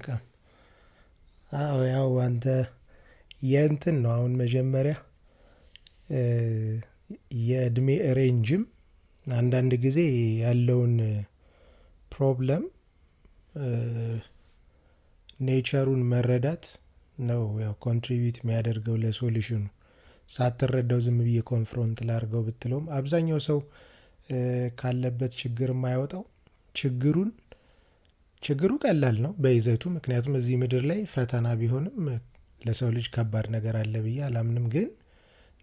Welcome። አዎ፣ ያው አንተ የእንትን ነው፣ አሁን መጀመሪያ የእድሜ range ም አንዳንድ ጊዜ ያለውን problem nature ኡን መረዳት ነው ያው contribute የሚያደርገው ለ solution ኑ። ሳትረዳው ዝም ብዬ confront ላርገው ብትለውም አብዛኛው ሰው ካለበት ችግር የማይወጣው ችግሩን፣ ችግሩ ቀላል ነው በይዘቱ፣ ምክንያቱም እዚህ ምድር ላይ ፈተና ቢሆንም ለሰው ልጅ ከባድ ነገር አለ ብዬ አላምንም። ግን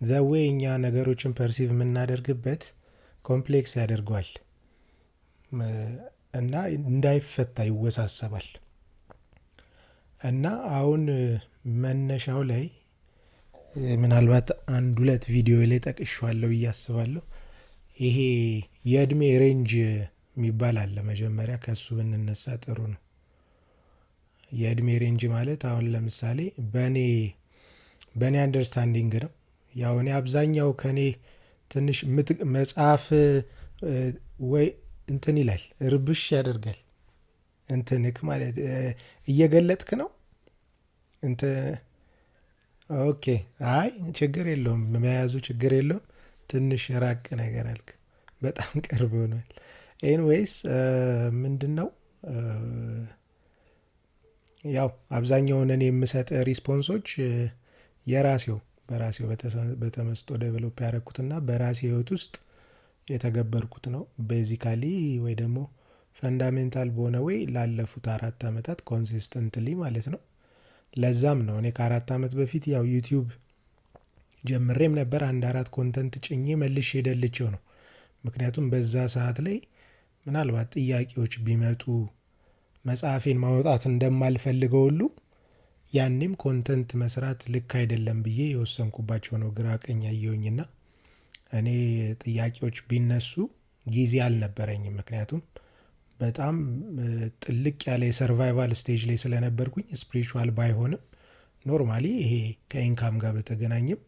the way እኛ ነገሮችን perceive የምናደርግበት complex ያደርገዋል እና እንዳይፈታ ይወሳሰባል። እና አሁን መነሻው ላይ ምናልባት አንድ ሁለት ቪዲዮ ላይ ጠቅሼዋለሁ ብዬ አስባለሁ። ይሄ የእድሜ range የሚባል አለ። መጀመሪያ ከእሱ ብንነሳ ጥሩ ነው። የእድሜ range ማለት አሁን ለምሳሌ በእኔ understanding ነው። ያው እኔ አብዛኛው ከኔ ትንሽ መጽሐፍ ወይ እንትን ይላል፣ ርብሽ ያደርጋል። እንትንክ ማለት እየገለጥክ ነው እንትን፣ okay፣ አይ ችግር የለውም፣ መያዙ ችግር የለውም። ትንሽ ራቅ ነገር አልክ፣ በጣም ቅርብ ሆኗል። Anyways፣ ምንድን ነው፣ ያው አብዛኛውን እኔ የምሰጥ response ኦች የራሴው በራሴው በተመስጦ develop ያደረግኩትና በራሴ ህይወት ውስጥ የተገበርኩት ነው። Basically ወይ ደግሞ fundamental በሆነ way ላለፉት 4 ዓመታት consistently ማለት ነው። ለዛም ነው እኔ ከ4 ዓመት በፊት ያው YouTube ጀምሬም ነበር፣ አንድ አራት content ጭኜ መልሼ የደልቼው ነው። ምክንያቱም በዛ ሰዓት ላይ ምናልባት ጥያቄዎች ቢመጡ መጽሐፌን ማውጣት እንደማልፈልገው ሁሉ ያኔም content መስራት ልክ አይደለም ብዬ የወሰንኩባቸው ነው። ግራ ቀኝ አየሁኝና እኔ ጥያቄዎች ቢነሱ ጊዜ አልነበረኝም። ምክንያቱም በጣም ጥልቅ ያለ የ survival stage ላይ ስለነበርኩኝ፣ spiritual ባይሆንም normally ይሄ ከ income ጋር በተገናኘም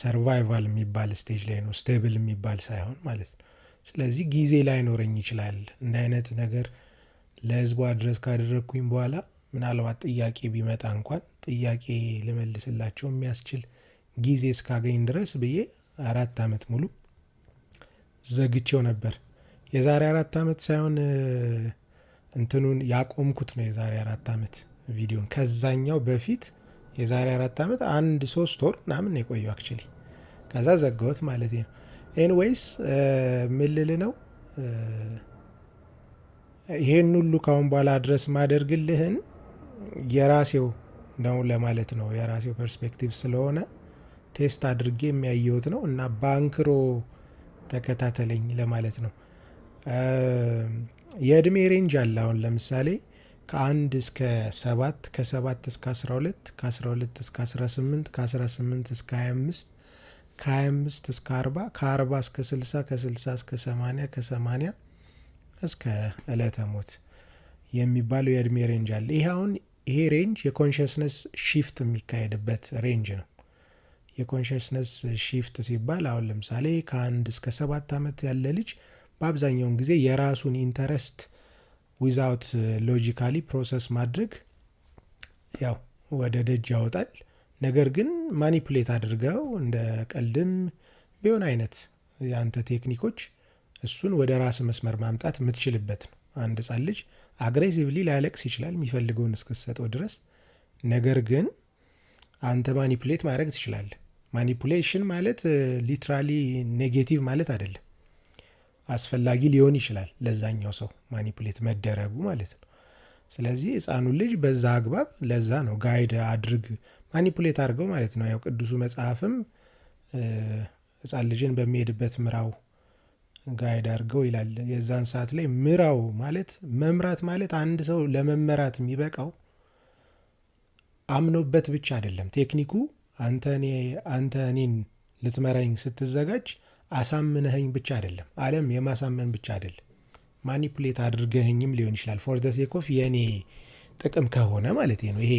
survival የሚባል stage ላይ ነው፣ stable የሚባል ሳይሆን ማለት ነው። ስለዚህ ጊዜ ላይኖረኝ ይችላል። እንደ አይነት ነገር ለህዝቡ address ካደረግኩኝ በኋላ ምናልባት ጥያቄ ቢመጣ እንኳን ጥያቄ ልመልስላቸው የሚያስችል ጊዜ እስካገኝ ድረስ ብዬ 4 ዓመት ሙሉ ዘግቼው ነበር። የዛሬ 4 ዓመት ሳይሆን እንትኑን ያቆምኩት ነው፣ የዛሬ 4 ዓመት ቪዲዮን። ከዛኛው በፊት የዛሬ 4 ዓመት አንድ 3 ወር ምናምን ነው የቆየው actually። ከዛ ዘጋሁት ማለት ነው። Anyways፣ ምን ልል ነው፣ ይሄን ሁሉ ካሁን በኋላ address ማደርግልህን የራሴው ነው ለማለት ነው። የራሴው perspective ስለሆነ test አድርጌ የሚያየሁት ነው እና በአንክሮ ተከታተለኝ ለማለት ነው። የእድሜ range አለ። አሁን ለምሳሌ ከ1 እስከ 7፣ ከ7 እስከ 12፣ ከ12 እስከ 18፣ ከ18 እስከ 25፣ ከ25 እስከ 40፣ ከ40 እስከ 60፣ ከ60 እስከ 80፣ ከ80 እስከ እለተ ሞት የሚባለው የእድሜ range አለ። ይሄ አሁን ይሄ range የ consciousness shift የሚካሄድበት range ነው። የ consciousness shift ሲባል አሁን ለምሳሌ ከ1 እስከ 7 ዓመት ያለ ልጅ በአብዛኛውን ጊዜ የራሱን interest without logically process ማድረግ ያው ወደ ደጅ ያወጣል። ነገር ግን manipulate አድርገው እንደ ቀልድም ቢሆን አይነት የአንተ technique ኦች እሱን ወደ ራስ መስመር ማምጣት የምትችልበት ነው። አንድ ህጻን ልጅ aggressively ሊያለቅስ ይችላል የሚፈልገውን እስክትሰጠው ድረስ። ነገር ግን አንተ manipulate ማድረግ ትችላለህ። Manipulation ማለት literally negative ማለት አይደለም። አስፈላጊ ሊሆን ይችላል ለዛኛው ሰው manipulate መደረጉ ማለት ነው። ስለዚህ ህፃኑን ልጅ በዛ አግባብ፣ ለዛ ነው guide አድርግ፣ manipulate አድርገው ማለት ነው። ያው ቅዱሱ መጽሐፍም ህፃን ልጅን በሚሄድበት ምራው፣ guide አድርገው ይላል። የዛን ሰዓት ላይ ምራው ማለት፣ መምራት ማለት አንድ ሰው ለመመራት የሚበቃው አምኖበት ብቻ አይደለም። Technique ኡ አንተ እኔን ልትመራኝ ስትዘጋጅ አሳምነኸኝ ብቻ አይደለም። ዓለም የማሳመን ብቻ አይደለም። Manipulate አድርገኸኝም ሊሆን ይችላል። For the sake of የእኔ ጥቅም ከሆነ ማለት ነው። ይሄ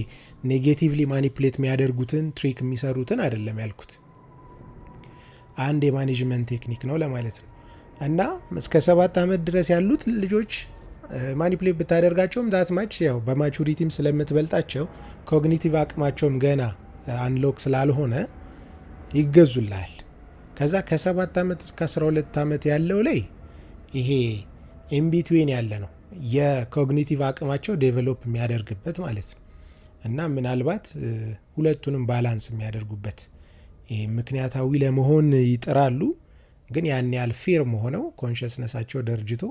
negatively manipulate የሚያደርጉትን፣ trick የሚሰሩትን አይደለም ያልኩት። አንድ የ management technique ነው ለማለት ነው። እና እስከ 7 ዓመት ድረስ ያሉት ልጆች Manipulate ብታደርጋቸውም that much ያው በ maturity ም ስለምትበልጣቸው፣ cognitive አቅማቸውም ገና unlock ስላልሆነ ይገዙልሃል። ከዛ ከ7 ዓመት እስከ 12 ዓመት ያለው ላይ ይሄ in between ያለ ነው፣ የ cognitive አቅማቸው develop የሚያደርግበት ማለት ነው። እና ምናልባት ሁለቱንም balance የሚያደርጉበት፣ ይሄ ምክንያታዊ ለመሆን ይጥራሉ፣ ግን ያን ያህል firm ሆነው consciousness ኣቸው ደርጅቶ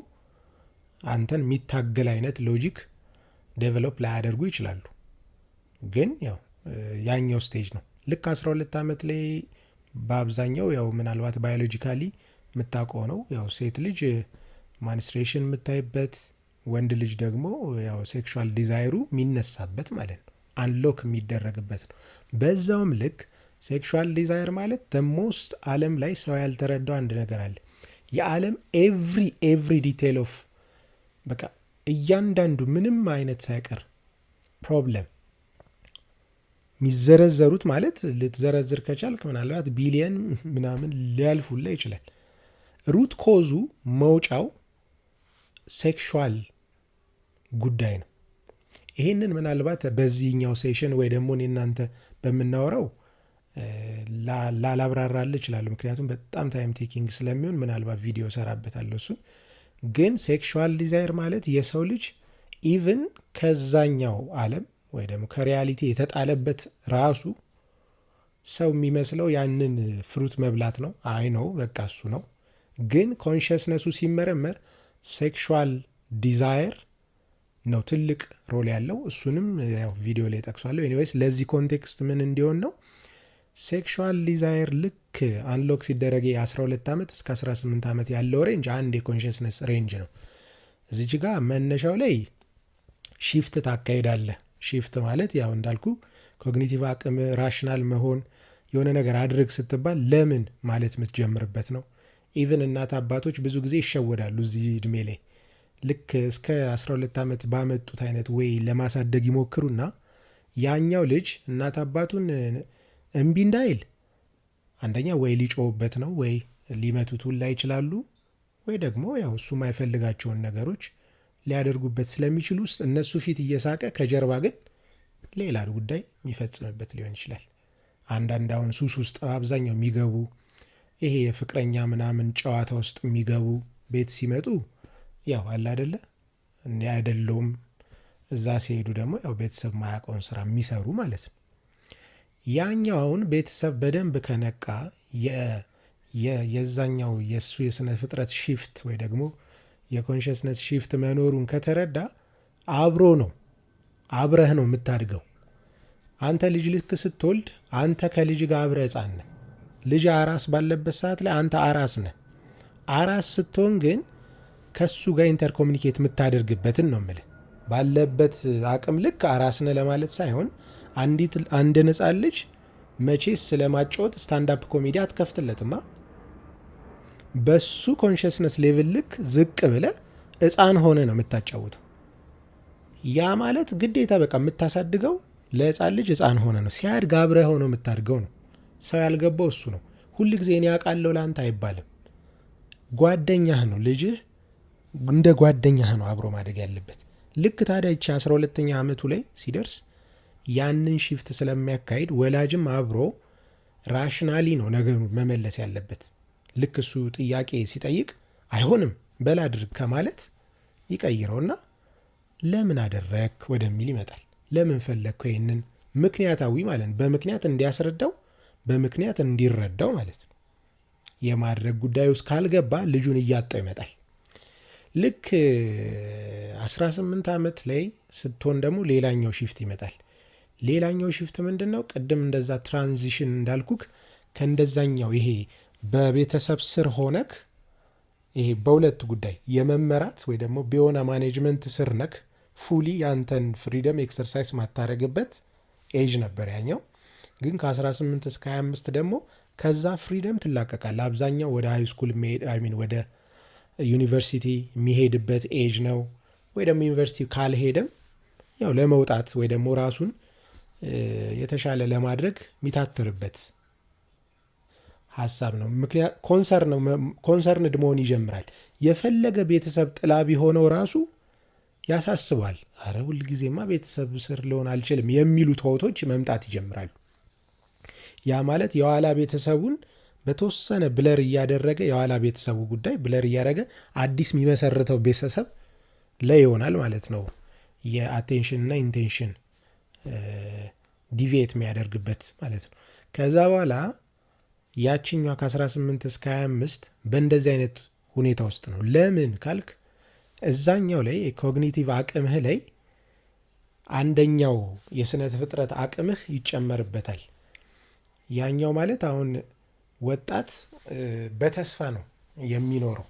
አንተን የሚታገል አይነት logic develop ላያደርጉ ይችላሉ። ግን ያው ያኛው stage ነው። ልክ 12 ዓመት ላይ በአብዛኛው ያው ምናልባት biologically የምታውቀው ነው። ያው ሴት ልጅ menstruation የምታይበት፣ ወንድ ልጅ ደግሞ ያው sexual desire ኡ የሚነሳበት ማለት ነው። Unlock የሚደረግበት ነው። በዛውም ልክ sexual desire ማለት most ዓለም ላይ ሰው ያልተረዳው አንድ ነገር አለ። የዓለም every detail of በቃ እያንዳንዱ ምንም አይነት ሳይቀር problem የሚዘረዘሩት፣ ማለት ልትዘረዝር ከቻልክ ምናልባት ቢሊየን ምናምን ሊያልፉላ ይችላል። Root cause ኡ፣ መውጫው sexual ጉዳይ ነው። ይሄንን ምናልባት በዚህኛው session ወይ ደግሞ እኔ እናንተ በምናወራው ላላብራራልህ እችላለሁ። ምክንያቱም በጣም time taking ስለሚሆን ምናልባት ቪዲዮ ሰራበታለሁ እሱን። ግን sexual desire ማለት የሰው ልጅ even ከዛኛው ዓለም ወይ ደግሞ ከ reality የተጣለበት፣ ራሱ ሰው የሚመስለው ያንን fruit መብላት ነው። I know፣ በቃ እሱ ነው። ግን consciousness ኡ ሲመረመር sexual desire ነው ትልቅ role ያለው። እሱንም ያው ቪዲዮ ላይ ጠቅሷለሁ። Anyways፣ ለዚህ context ምን እንዲሆን ነው፣ sexual desire ልክ unlock ሲደረግ የ12 ዓመት እስከ 18 ዓመት ያለው range አንድ የ consciousness range ነው። እዚች ጋ መነሻው ላይ shift ታካሂዳለህ። Shift ማለት ያው እንዳልኩ cognitive አቅም፣ rational መሆን፣ የሆነ ነገር አድርግ ስትባል ለምን ማለት የምትጀምርበት ነው። Even እናት አባቶች ብዙ ጊዜ ይሸወዳሉ እዚህ እድሜ ላይ። ልክ እስከ 12 ዓመት ባመጡት አይነት ወይ ለማሳደግ ይሞክሩና ያኛው ልጅ እናት አባቱን እምቢ እንዳይል አንደኛ ወይ ሊጮሁበት ነው፣ ወይ ሊመቱት ሁላ ይችላሉ፣ ወይ ደግሞ ያው እሱ የማይፈልጋቸውን ነገሮች ሊያደርጉበት ስለሚችሉ እነሱ ፊት እየሳቀ ከጀርባ ግን ሌላ ጉዳይ የሚፈጽምበት ሊሆን ይችላል። አንዳንድ አሁን ሱስ ውስጥ አብዛኛው የሚገቡ፣ ይሄ የፍቅረኛ ምናምን ጨዋታ ውስጥ የሚገቡ፣ ቤት ሲመጡ ያው አለ አደለ እኔ አይደለሁም፣ እዛ ሲሄዱ ደግሞ ያው ቤተሰብ ማያውቀውን ስራ የሚሰሩ ማለት ነው። ያኛው አሁን ቤተሰብ በደንብ ከነቃ፣ የዛኛው የእሱ የስነ ፍጥረት shift ወይ ደግሞ የ consciousness shift መኖሩን ከተረዳ አብሮ ነው፣ አብረህ ነው የምታድገው። አንተ ልጅ ልክ ስትወልድ አንተ ከልጅ ጋር አብረህ ሕፃን ነህ። ልጅ አራስ ባለበት ሰዓት ላይ አንተ አራስ ነህ። አራስ ስትሆን ግን ከሱ ጋር intercommunicate የምታደርግበትን ነው የምልህ። ባለበት አቅም ልክ አራስ ነህ ለማለት ሳይሆን አንድን ሕፃን ልጅ መቼስ ስለማጫወት stand-up comedy አትከፍትለትማ። በሱ consciousness level ልክ ዝቅ ብለህ ሕፃን ሆነህ ነው የምታጫውተው። ያ ማለት ግዴታ በቃ የምታሳድገው ለሕፃን ልጅ ሕፃን ሆነህ ነው። ሲያድግ አብረህ ሆነህ የምታድገው ነው። ሰው ያልገባው እሱ ነው። ሁል ጊዜ እኔ አውቃለሁ ለአንተ አይባልም። ጓደኛህ ነው ልጅህ፣ እንደ ጓደኛህ ነው አብሮ ማደግ ያለበት። ልክ ታዲያ ይቺ 12ኛ ዓመቱ ላይ ሲደርስ ያንን shift ስለሚያካሂድ ወላጅም አብሮ rationally ነው ነገሩን መመለስ ያለበት። ልክ እሱ ጥያቄ ሲጠይቅ አይሆንም በል አድርግ ከማለት ይቀይረውና ለምን አደረግክ ወደሚል ይመጣል። ለምን ፈለግከው? ይህንን ምክንያታዊ ማለት ነው። በምክንያት እንዲያስረዳው፣ በምክንያት እንዲረዳው ማለት ነው። የማድረግ ጉዳይ ውስጥ ካልገባ ልጁን እያጣው ይመጣል። ልክ 18 ዓመት ላይ ስትሆን ደግሞ ሌላኛው shift ይመጣል። ሌላኛው shift ምንድን ነው? ቅድም እንደዛ transition እንዳልኩክ ከእንደዛኛው ይሄ በቤተሰብ ስር ሆነክ ይሄ በሁለት ጉዳይ የመመራት ወይ ደግሞ በሆነ management ስር ነክ፣ fully ያንተን freedom exercise ማታረግበት age ነበር ያኛው። ግን ከ18 እስከ 25 ደግሞ ከዛ freedom ትላቀቃል። አብዛኛው ወደ high school፣ I mean ወደ ዩኒቨርሲቲ የሚሄድበት age ነው። ወይ ደግሞ ዩኒቨርሲቲ ካልሄደም ያው ለመውጣት ወይ ደግሞ ራሱን የተሻለ ለማድረግ የሚታትርበት ሀሳብ ነው። ምክንያት concerned መሆን ይጀምራል። የፈለገ ቤተሰብ ጥላ ቢሆነው ራሱ ያሳስባል። አረ ሁልጊዜማ ቤተሰብ ስር ልሆን አልችልም የሚሉ thoughtኦች መምጣት ይጀምራሉ። ያ ማለት የኋላ ቤተሰቡን በተወሰነ blur እያደረገ፣ የኋላ ቤተሰቡ ጉዳይ blur እያደረገ አዲስ የሚመሰርተው ቤተሰብ ላይ ይሆናል ማለት ነው። የ attention እና intention deviate የሚያደርግበት ማለት ነው። ከዛ በኋላ ያችኛዋ ከ18 እስከ 25 በእንደዚህ አይነት ሁኔታ ውስጥ ነው። ለምን ካልክ እዛኛው ላይ የ cognitive አቅምህ ላይ አንደኛው የስነ ፍጥረት አቅምህ ይጨመርበታል። ያኛው ማለት አሁን ወጣት በተስፋ ነው የሚኖረው።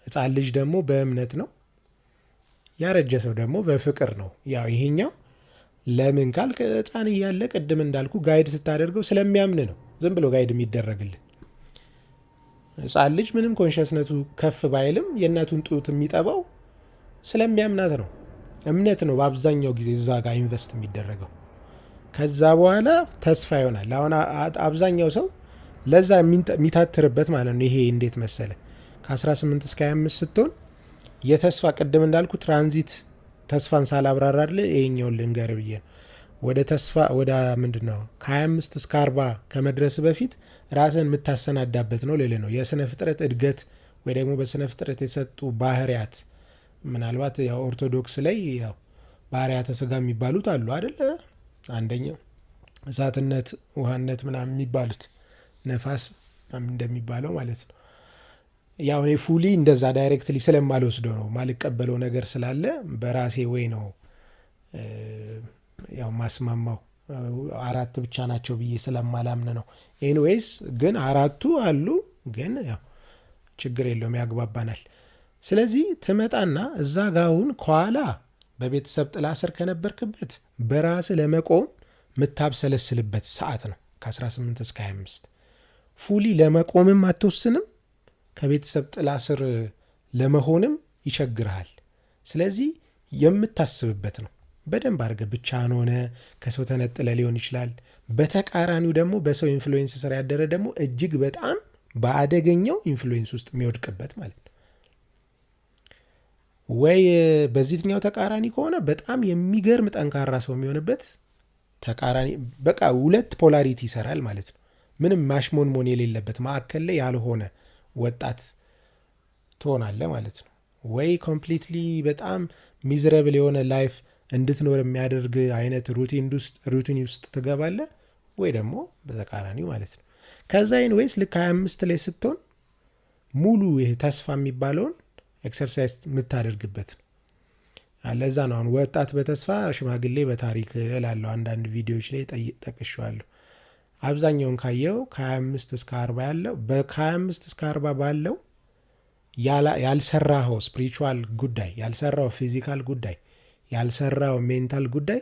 ህፃን ልጅ ደግሞ በእምነት ነው። ያረጀ ሰው ደግሞ በፍቅር ነው። ያው ይሄኛው ለምን ካልክ ህፃን እያለ ቅድም እንዳልኩ guide ስታደርገው ስለሚያምን ነው ዝም ብሎ guide የሚደረግልህ። ህፃን ልጅ ምንም consciousነቱ ከፍ ባይልም የእናቱን ጡት የሚጠባው ስለሚያምናት ነው። እምነት ነው በአብዛኛው ጊዜ እዛ ጋር invest የሚደረገው። ከዛ በኋላ ተስፋ ይሆናል። አሁን አብዛኛው ሰው ለዛ የሚታትርበት ማለት ነው። ይሄ እንዴት መሰለ፣ ከ18 እስከ 25 ስትሆን የተስፋ፣ ቅድም እንዳልኩ ትራንዚት ተስፋን ሳላብራራልህ ይሄኛውን ልንገር ብዬ ነው። ወደ ተስፋ ወደ ምንድን ነው ከ25 እስከ 40 ከመድረስ በፊት ራስን የምታሰናዳበት ነው ልልህ ነው። የስነ ፍጥረት እድገት ወይ ደግሞ በስነ ፍጥረት የተሰጡ ባህሪያት፣ ምናልባት ያው ኦርቶዶክስ ላይ ያው ባህሪያተ ስጋ የሚባሉት አሉ አይደለ? አንደኛው እሳትነት፣ ውሃነት ምናምን የሚባሉት፣ ነፋስ እንደሚባለው ማለት ነው። ያው እኔ fully እንደዛ directly ስለማልወስደው ነው፣ ማልቀበለው ነገር ስላለ በራሴ way ነው ያው ማስማማው፣ አራት ብቻ ናቸው ብዬ ስለማላምን ነው። Anyways ግን አራቱ አሉ፣ ግን ያው ችግር የለውም፣ ያግባባናል። ስለዚህ ትመጣና እዛ ጋ አሁን ከኋላ በቤተሰብ ጥላ ስር ከነበርክበት በራስህ ለመቆም የምታብሰለስልበት ሰዓት ነው። ከ18 እስከ 25 fully ለመቆምም አትወስንም፣ ከቤተሰብ ጥላ ስር ለመሆንም ይቸግርሃል። ስለዚህ የምታስብበት ነው። በደንብ አድርገህ ብቻህን ሆነ ከሰው ተነጥለ ሊሆን ይችላል። በተቃራኒው ደግሞ በሰው influence ስር ያደረ ደግሞ እጅግ በጣም በአደገኛው influence ውስጥ የሚወድቅበት ማለት ነው። ወይ በዚህኛው ተቃራኒ ከሆነ በጣም የሚገርም ጠንካራ ሰው የሚሆንበት ተቃራኒ፣ በቃ ሁለት polarity ይሰራል ማለት ነው። ምንም ማሽሞንሞን የሌለበት፣ ማዕከል ላይ ያልሆነ ወጣት ትሆናለህ ማለት ነው። ወይ completely በጣም miserable የሆነ life እንድትኖር የሚያደርግ አይነት routine ውስጥ ትገባለህ፣ ወይ ደግሞ በተቃራኒው ማለት ነው። ከዛ anyways ልክ 25 ላይ ስትሆን ሙሉ ይሄ ተስፋ የሚባለውን exercise የምታደርግበት ነው። ለዛ ነው አሁን ወጣት በተስፋ ሽማግሌ በታሪክ እላለሁ። አንዳንድ ቪዲዮዎች ላይ ጠቅሼዋለሁ። አብዛኛውን ካየው ከ25 እስከ 40 ያለው፣ ከ25 እስከ 40 ባለው ያልሰራኸው spiritual ጉዳይ፣ ያልሰራው physical ጉዳይ፣ ያልሰራው mental ጉዳይ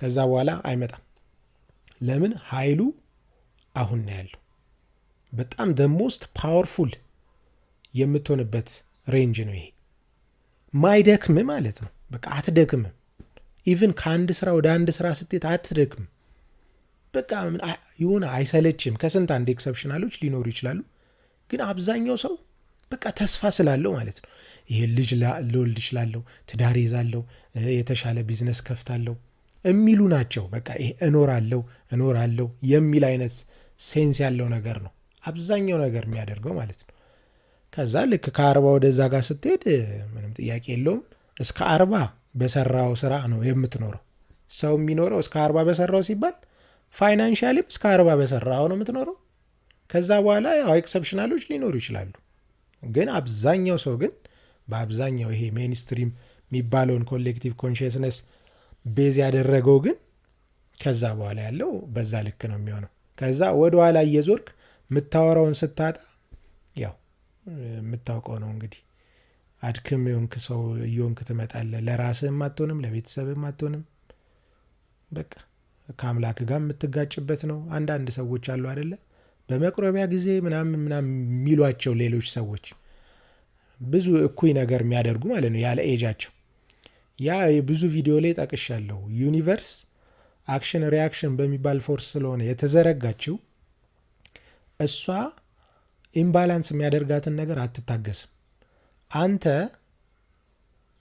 ከዛ በኋላ አይመጣም። ለምን? ኃይሉ አሁን ነው ያለው። በጣም the most powerful የምትሆንበት range ነው ይሄ። ማይደክም ማለት ነው። በቃ አትደክምም። Even ከአንድ ስራ ወደ አንድ ስራ ስትሄድ አትደክምም። በቃ የሆነ አይሰለችም። ከስንት አንድ exceptionalኦች ሊኖሩ ይችላሉ። ግን አብዛኛው ሰው በቃ ተስፋ ስላለው ማለት ነው። ይሄ ልጅ ልወልድ እችላለሁ፣ ትዳር ይዛለሁ፣ የተሻለ ቢዝነስ ከፍታለሁ የሚሉ ናቸው። በቃ ይሄ እኖራለሁ እኖራለሁ የሚል አይነት sense ያለው ነገር ነው አብዛኛው ነገር የሚያደርገው ማለት ነው። ከዛ ልክ ከ40 ወደዛ ጋር ስትሄድ ምንም ጥያቄ የለውም። እስከ 40 በሰራው ስራ ነው የምትኖረው። ሰው የሚኖረው እስከ 40 በሰራው ሲባል financiallyም እስከ 40 በሰራው ነው የምትኖረው። ከዛ በኋላ ያው exceptionalኦች ሊኖሩ ይችላሉ። ግን አብዛኛው ሰው ግን በአብዛኛው ይሄ mainstream የሚባለውን collective consciousness base ያደረገው ግን ከዛ በኋላ ያለው በዛ ልክ ነው የሚሆነው። ከዛ ወደ ኋላ እየዞርክ የምታወራውን ስታጣ ያው የምታውቀው ነው እንግዲህ፣ አድክም የሆንክ ሰው እየሆንክ ትመጣለህ። ለራስህም አትሆንም፣ ለቤተሰብህም አትሆንም። በቃ ከአምላክ ጋር የምትጋጭበት ነው። አንዳንድ ሰዎች አሉ አይደለ? በመቁረቢያ ጊዜ ምናምን ምናምን የሚሏቸው ሌሎች ሰዎች፣ ብዙ እኩይ ነገር የሚያደርጉ ማለት ነው ያለ ኤጃቸው። ያ ብዙ ቪዲዮ ላይ ጠቅሻለሁ። Universe action reaction በሚባል force ስለሆነ የተዘረጋችው፣ እሷ imbalance የሚያደርጋትን ነገር አትታገስም። አንተ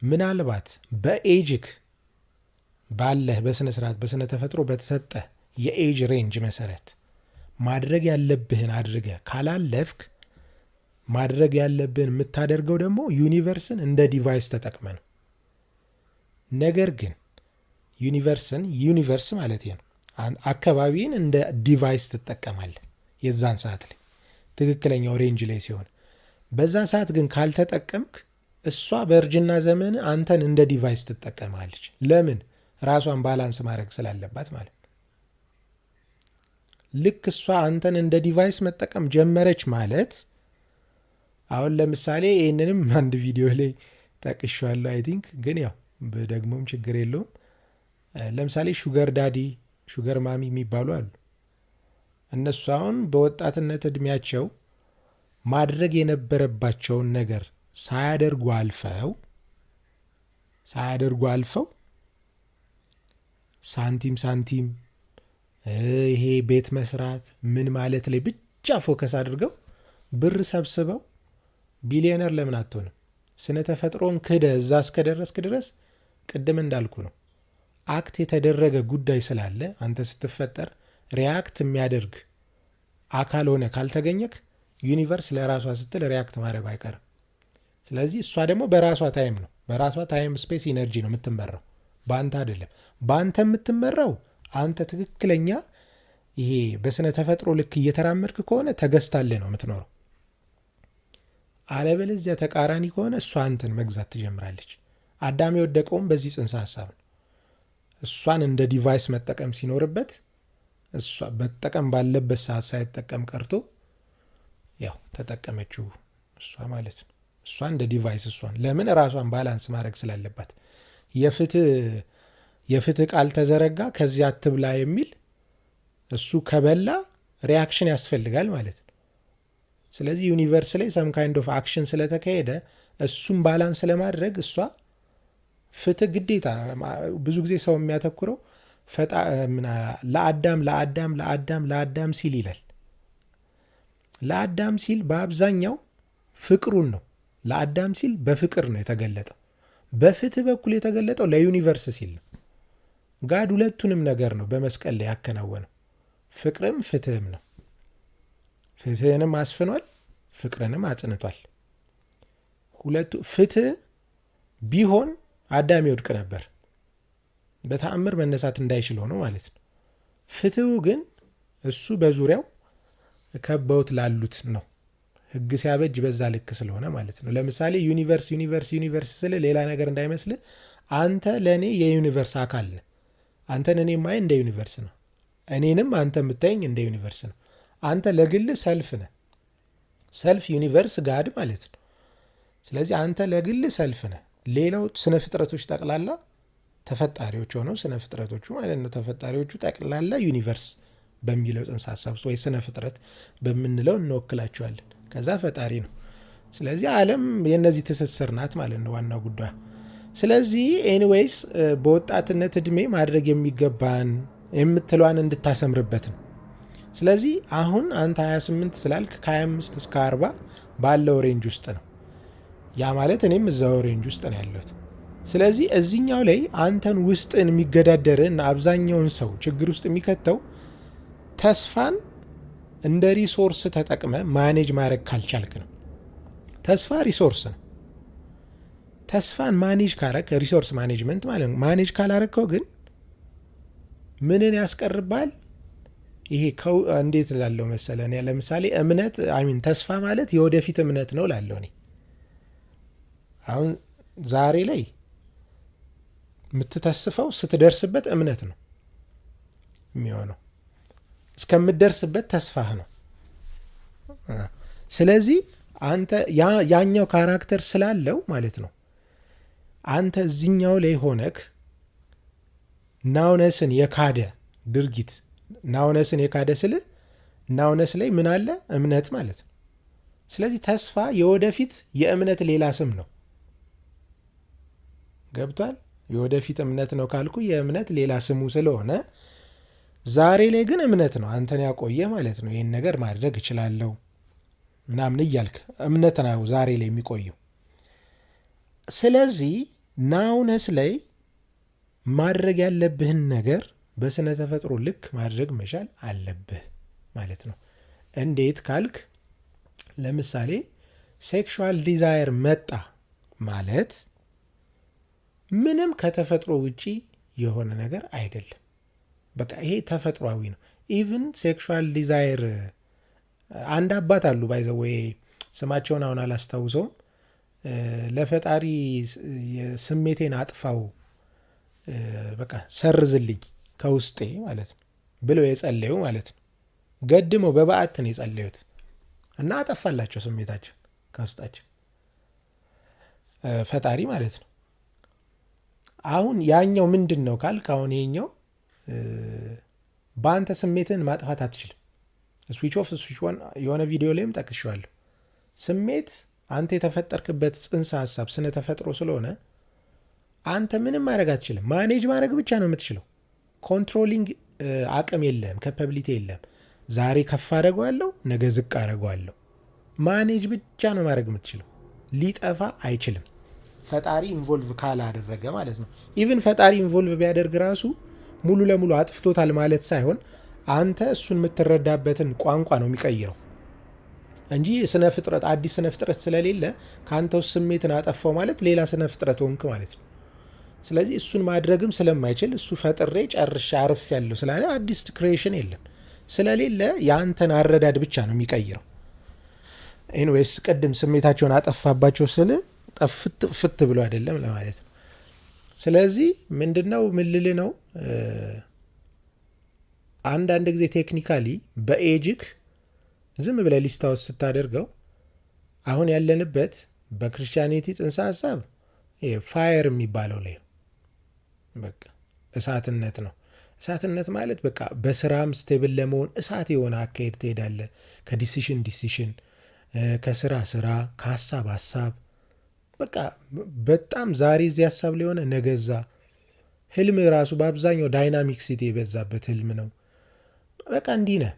ምናልባት በ age ክ ባለህ በስነ ስርዓት በስነ ተፈጥሮ በተሰጠ የ age range መሰረት ማድረግ ያለብህን አድርገህ ካላለፍክ፣ ማድረግ ያለብህን የምታደርገው ደግሞ universe ን እንደ device ተጠቅመህ ነው። ነገር ግን universe ን፣ universe ማለት ነው፣ አካባቢን እንደ device ትጠቀማለህ የዛን ሰዓት ላይ ትክክለኛው range ላይ ሲሆን፣ በዛ ሰዓት ግን ካልተጠቀምክ እሷ በእርጅና ዘመን አንተን እንደ device ትጠቀማለች። ለምን? ራሷን balance ማድረግ ስላለባት ማለት ነው። ልክ እሷ አንተን እንደ device መጠቀም ጀመረች ማለት፣ አሁን ለምሳሌ ይህንንም አንድ ቪዲዮ ላይ ጠቅሼዋለሁ I think፣ ግን ያው ደግሞም ችግር የለውም። ለምሳሌ sugar daddy፣ sugar mommy የሚባሉ አሉ። እነሱ አሁን በወጣትነት እድሜያቸው ማድረግ የነበረባቸውን ነገር ሳያደርጉ አልፈው ሳንቲም ሳንቲም ይሄ ቤት መስራት ምን ማለት ላይ ብቻ focus አድርገው ብር ሰብስበው ቢሊዮነር ለምን አትሆንም? ስነ ተፈጥሮን ክደህ እዛ እስከደረስክ ድረስ ቅድም እንዳልኩ ነው። Act የተደረገ ጉዳይ ስላለ አንተ ስትፈጠር react የሚያደርግ አካል ሆነህ ካልተገኘክ universe ለራሷ ስትል react ማድረጉ አይቀርም። ስለዚህ እሷ ደግሞ በራሷ time ነው፣ በራሷ time space energy ነው የምትመራው፣ በአንተ አይደለም። በአንተ የምትመራው አንተ ትክክለኛ ይሄ በስነ ተፈጥሮ ልክ እየተራመድክ ከሆነ ተገዝታልህ ነው የምትኖረው። አለበለዚያ ተቃራኒ ከሆነ እሷ አንተን መግዛት ትጀምራለች። አዳም የወደቀውም በዚህ ጽንሰ ሀሳብ ነው። እሷን እንደ device መጠቀም ሲኖርበት እሷ መጠቀም ባለበት ሰዓት ሳይጠቀም ቀርቶ ያው ተጠቀመችው እሷ ማለት ነው። እሷ እንደ device እሷን ለምን? ራሷን balance ማድረግ ስላለባት የፍትህ ቃል ተዘረጋ፣ ከዚያ አትብላ የሚል። እሱ ከበላ reaction ያስፈልጋል ማለት ነው። ስለዚህ universe ላይ some kind of action ስለተካሄደ እሱን balance ለማድረግ እሷ ፍትህ ግዴታ። ብዙ ጊዜ ሰው የሚያተኩረው ለአዳም ለአዳም ለአዳም ለአዳም ሲል ይላል። ለአዳም ሲል በአብዛኛው ፍቅሩን ነው። ለአዳም ሲል በፍቅር ነው የተገለጠው። በፍትህ በኩል የተገለጠው ለ universe ሲል ነው። God ሁለቱንም ነገር ነው በመስቀል ላይ ያከናወነው። ፍቅርም ፍትህም ነው። ፍትህንም አስፍኗል፣ ፍቅርንም አጽንቷል። ሁለቱ ፍትህ ቢሆን አዳም ይወድቅ ነበር፣ በተአምር መነሳት እንዳይችል ሆኖ ማለት ነው። ፍትሁ ግን እሱ በዙሪያው ከበውት ላሉት ነው። ህግ ሲያበጅ በዛ ልክ ስለሆነ ማለት ነው። ለምሳሌ universe universe universe ስል ሌላ ነገር እንዳይመስልህ፣ አንተ ለእኔ የ universe አካል ነህ። አንተን እኔ የማይ እንደ universe ነው። እኔንም አንተ የምታየኝ እንደ universe ነው። አንተ ለግል self ነህ። Self universe God ማለት ነው። ስለዚህ አንተ ለግል self ነህ። ሌላው ስነ ፍጥረቶች ጠቅላላ ተፈጣሪዎች ሆነው ስነ ፍጥረቶቹ ማለት ነው። ተፈጣሪዎቹ ጠቅላላ universe በሚለው ጽንሰ ሀሳብ ውስጥ ወይ ስነ ፍጥረት በምንለው እንወክላቸዋለን። ከዛ ፈጣሪ ነው። ስለዚህ ዓለም የእነዚህ ትስስር ናት ማለት ነው ዋናው ጉዳይ። ስለዚህ anyways በወጣትነት እድሜ ማድረግ የሚገባን የምትለዋን እንድታሰምርበት ነው። ስለዚህ አሁን አንተ 28 ስላልክ ከ25 እስከ 40 ባለው range ውስጥ ነው። ያ ማለት እኔም እዛው range ውስጥ ነው ያለሁት። ስለዚህ እዚህኛው ላይ አንተን ውስጥን የሚገዳደር እና አብዛኛውን ሰው ችግር ውስጥ የሚከተው ተስፋን እንደ resource ተጠቅመህ manage ማድረግ ካልቻልክ ነው። ተስፋ resource ነው። ተስፋን manage ካረክ፣ resource management ማለት ነው። Manage ካላረግከው ግን ምንን ያስቀርባል? ይሄ እንዴት ላለው መሰለ፣ ለምሳሌ እምነት፣ I mean ተስፋ ማለት የወደፊት እምነት ነው ላለው እኔ። አሁን ዛሬ ላይ የምትተስፈው ስትደርስበት እምነት ነው የሚሆነው። እስከምትደርስበት ተስፋህ ነው። ስለዚህ አንተ ያኛው character ስላለው ማለት ነው፣ አንተ እዚኛው ላይ ሆነክ nowness ን የካደ ድርጊት፣ nowness ን የካደ ስልህ nowness ላይ ምን አለ? እምነት ማለት ነው። ስለዚህ ተስፋ የወደፊት የእምነት ሌላ ስም ነው። ገብቷል? የወደፊት እምነት ነው ካልኩ የእምነት ሌላ ስሙ ስለሆነ ዛሬ ላይ ግን እምነት ነው አንተን ያቆየ ማለት ነው። ይህን ነገር ማድረግ እችላለሁ ምናምን እያልክ እምነት ነው ዛሬ ላይ የሚቆየው። ስለዚህ Nowness ላይ ማድረግ ያለብህን ነገር በስነ ተፈጥሮ ልክ ማድረግ መቻል አለብህ ማለት ነው። እንዴት ካልክ፣ ለምሳሌ sexual desire መጣ ማለት ምንም ከተፈጥሮ ውጪ የሆነ ነገር አይደለም። በቃ ይሄ ተፈጥሯዊ ነው። Even sexual desire፣ አንድ አባት አሉ፣ by the way ስማቸውን አሁን አላስታውሰውም። ለፈጣሪ ስሜቴን አጥፋው፣ በቃ ሰርዝልኝ ከውስጤ ማለት ነው ብለው የጸለዩ ማለት ነው። ገድመው በበዓት ነው የጸለዩት እና አጠፋላቸው ስሜታቸው ከውስጣቸው ፈጣሪ ማለት ነው። አሁን ያኛው ምንድን ነው ካልክ፣ አሁን ይሄኛው በአንተ ስሜትን ማጥፋት አትችልም። Switch off፣ switch on የሆነ ቪዲዮ ላይም ጠቅሼዋለሁ። ስሜት አንተ የተፈጠርክበት ጽንሰ ሀሳብ ስነ ተፈጥሮ ስለሆነ አንተ ምንም ማድረግ አትችልም። Manage ማድረግ ብቻ ነው የምትችለው። Controlling አቅም የለህም፣ capability የለህም። ዛሬ ከፍ አደርገዋለሁ፣ ነገ ዝቅ አደርገዋለሁ። Manage ብቻ ነው ማድረግ የምትችለው። ሊጠፋ አይችልም፣ ፈጣሪ involve ካላደረገ ማለት ነው። Even ፈጣሪ involve ቢያደርግ ራሱ ሙሉ ለሙሉ አጥፍቶታል ማለት ሳይሆን አንተ እሱን የምትረዳበትን ቋንቋ ነው የሚቀይረው እንጂ ስነ ፍጥረት፣ አዲስ ስነ ፍጥረት ስለሌለ ከአንተ ውስጥ ስሜትን አጠፋው ማለት ሌላ ስነ ፍጥረት ሆንክ ማለት ነው። ስለዚህ እሱን ማድረግም ስለማይችል፣ እሱ ፈጥሬ ጨርሼ አርፌያለሁ ስላለ አዲስ creation የለም። ስለሌለ የአንተን አረዳድ ብቻ ነው የሚቀይረው። Anyways፣ ቅድም ስሜታቸውን አጠፋባቸው ስል ጠፍት ፍት ብሎ አይደለም ለማለት ነው። ስለዚህ ምንድነው ምልል ነው፣ አንዳንድ ጊዜ technically በ age ክ ዝም ብለህ list out ስታደርገው አሁን ያለንበት በ Christianity ጽንሰ ሀሳብ fire የሚባለው ላይ በቃ እሳትነት ነው። እሳትነት ማለት በቃ በስራም stable ለመሆን እሳት የሆነ አካሄድ ትሄዳለህ። ከ decision decision፣ ከስራ ስራ፣ ከሀሳብ ሀሳብ፣ በቃ በጣም ዛሬ እዚህ ሀሳብ ላይ ሆነ ነገ እዛ። ህልም ራሱ በአብዛኛው dynamicity የበዛበት ህልም ነው። በቃ እንዲህ ነህ።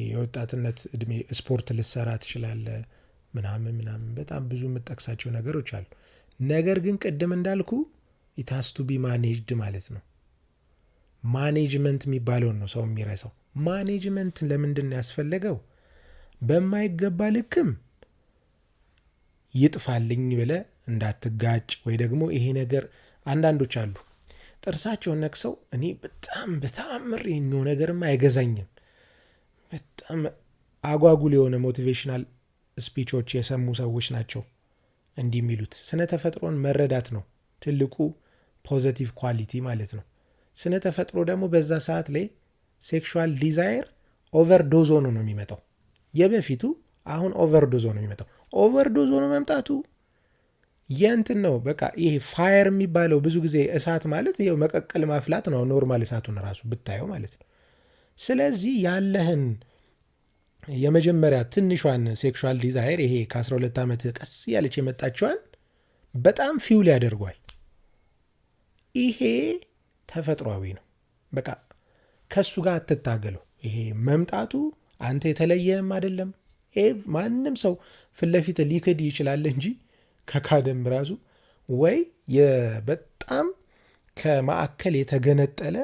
የወጣትነት እድሜ ስፖርት ልትሰራ ትችላለህ፣ ምናምን ምናምን፣ በጣም ብዙ የምጠቅሳቸው ነገሮች አሉ። ነገር ግን ቅድም እንዳልኩ it has to be managed ማለት ነው። Management የሚባለውን ነው ሰው የሚረሳው። Management ለምንድን ነው ያስፈለገው? በማይገባ ልክም ይጥፋልኝ ብለህ እንዳትጋጭ፣ ወይ ደግሞ ይሄ ነገር፣ አንዳንዶች አሉ ጥርሳቸውን ነክሰው እኔ በጣም በተአምር የኛው ነገርም አይገዛኝም፣ በጣም አጓጉል የሆነ motivational speech ኦች የሰሙ ሰዎች ናቸው እንዲህ የሚሉት። ስነ ተፈጥሮን መረዳት ነው ትልቁ positive quality ማለት ነው። ስነ ተፈጥሮ ደግሞ በዛ ሰዓት ላይ sexual desire overdose ሆኖ ነው የሚመጣው። የበፊቱ አሁን overdose ሆኖ ነው የሚመጣው። Overdose ሆኖ መምጣቱ የእንትን ነው፣ በቃ ይሄ fire የሚባለው ብዙ ጊዜ እሳት ማለት ይኸው መቀቀል ማፍላት ነው። Normal እሳቱን ራሱ ብታየው ማለት ነው። ስለዚህ ያለህን የመጀመሪያ ትንሿን sexual desire፣ ይሄ ከ12 ዓመት ቀስ እያለች የመጣችዋን በጣም fuel ያደርገዋል። ይሄ ተፈጥሯዊ ነው። በቃ ከእሱ ጋር አትታገለው። ይሄ መምጣቱ አንተ የተለየህም አይደለም። ይሄ ማንም ሰው ፊት ለፊት ሊክድ ይችላል እንጂ ከካደም ራሱ ወይ በጣም ከማዕከል የተገነጠለ፣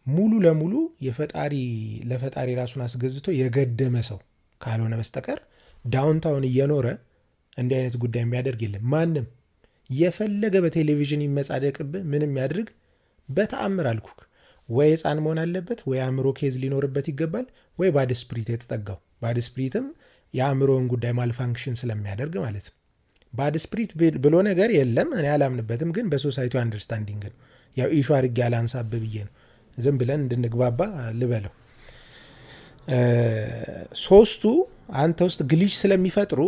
ሙሉ ለሙሉ የፈጣሪ ለፈጣሪ ራሱን አስገዝቶ የገደመ ሰው ካልሆነ በስተቀር downtown እየኖረ እንዲህ አይነት ጉዳይ የሚያደርግ የለም። ማንም የፈለገ በቴሌቪዥን ይመጻደቅብህ፣ ምንም ያድርግ፣ በተአምር አልኩክ፣ ወይ ሕፃን መሆን አለበት፣ ወይ አእምሮ case ሊኖርበት ይገባል፣ ወይ bad spirit የተጠጋው፣ bad spirit ም የአእምሮውን ጉዳይ malfunction ስለሚያደርግ ማለት ነው። Bad spirit ብሎ ነገር የለም፣ እኔ አላምንበትም፣ ግን በ society understanding ነው። ያው issue አድርጌ አላንሳብ ብዬ ነው፣ ዝም ብለን እንድንግባባ ልበለው። ሶስቱ አንተ ውስጥ glitch ስለሚፈጥሩ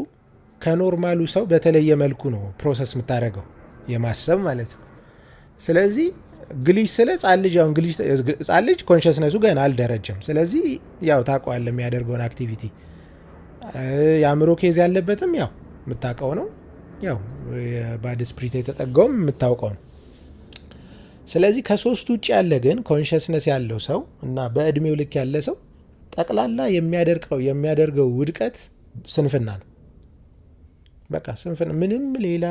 ከ normal ኡ ሰው በተለየ መልኩ ነው process የምታደርገው የማሰብ ማለት ነው። ስለዚህ glitch ስለ ህጻን ልጅ፣ አሁን glitch ህጻን ልጅ consciousness ኡ ገና አልደረጀም። ስለዚህ ያው ታውቀዋለህ የሚያደርገውን activity። የአእምሮ case ያለበትም ያው የምታውቀው ነው። ያው የ bad spirit የተጠጋውም የምታውቀው ነው። ስለዚህ ከሶስቱ ውጭ ያለ ግን consciousness ያለው ሰው እና በእድሜው ልክ ያለ ሰው ጠቅላላ የሚያደርገው ውድቀት ስንፍና ነው። በቃ ስንፍና፣ ምንም ሌላ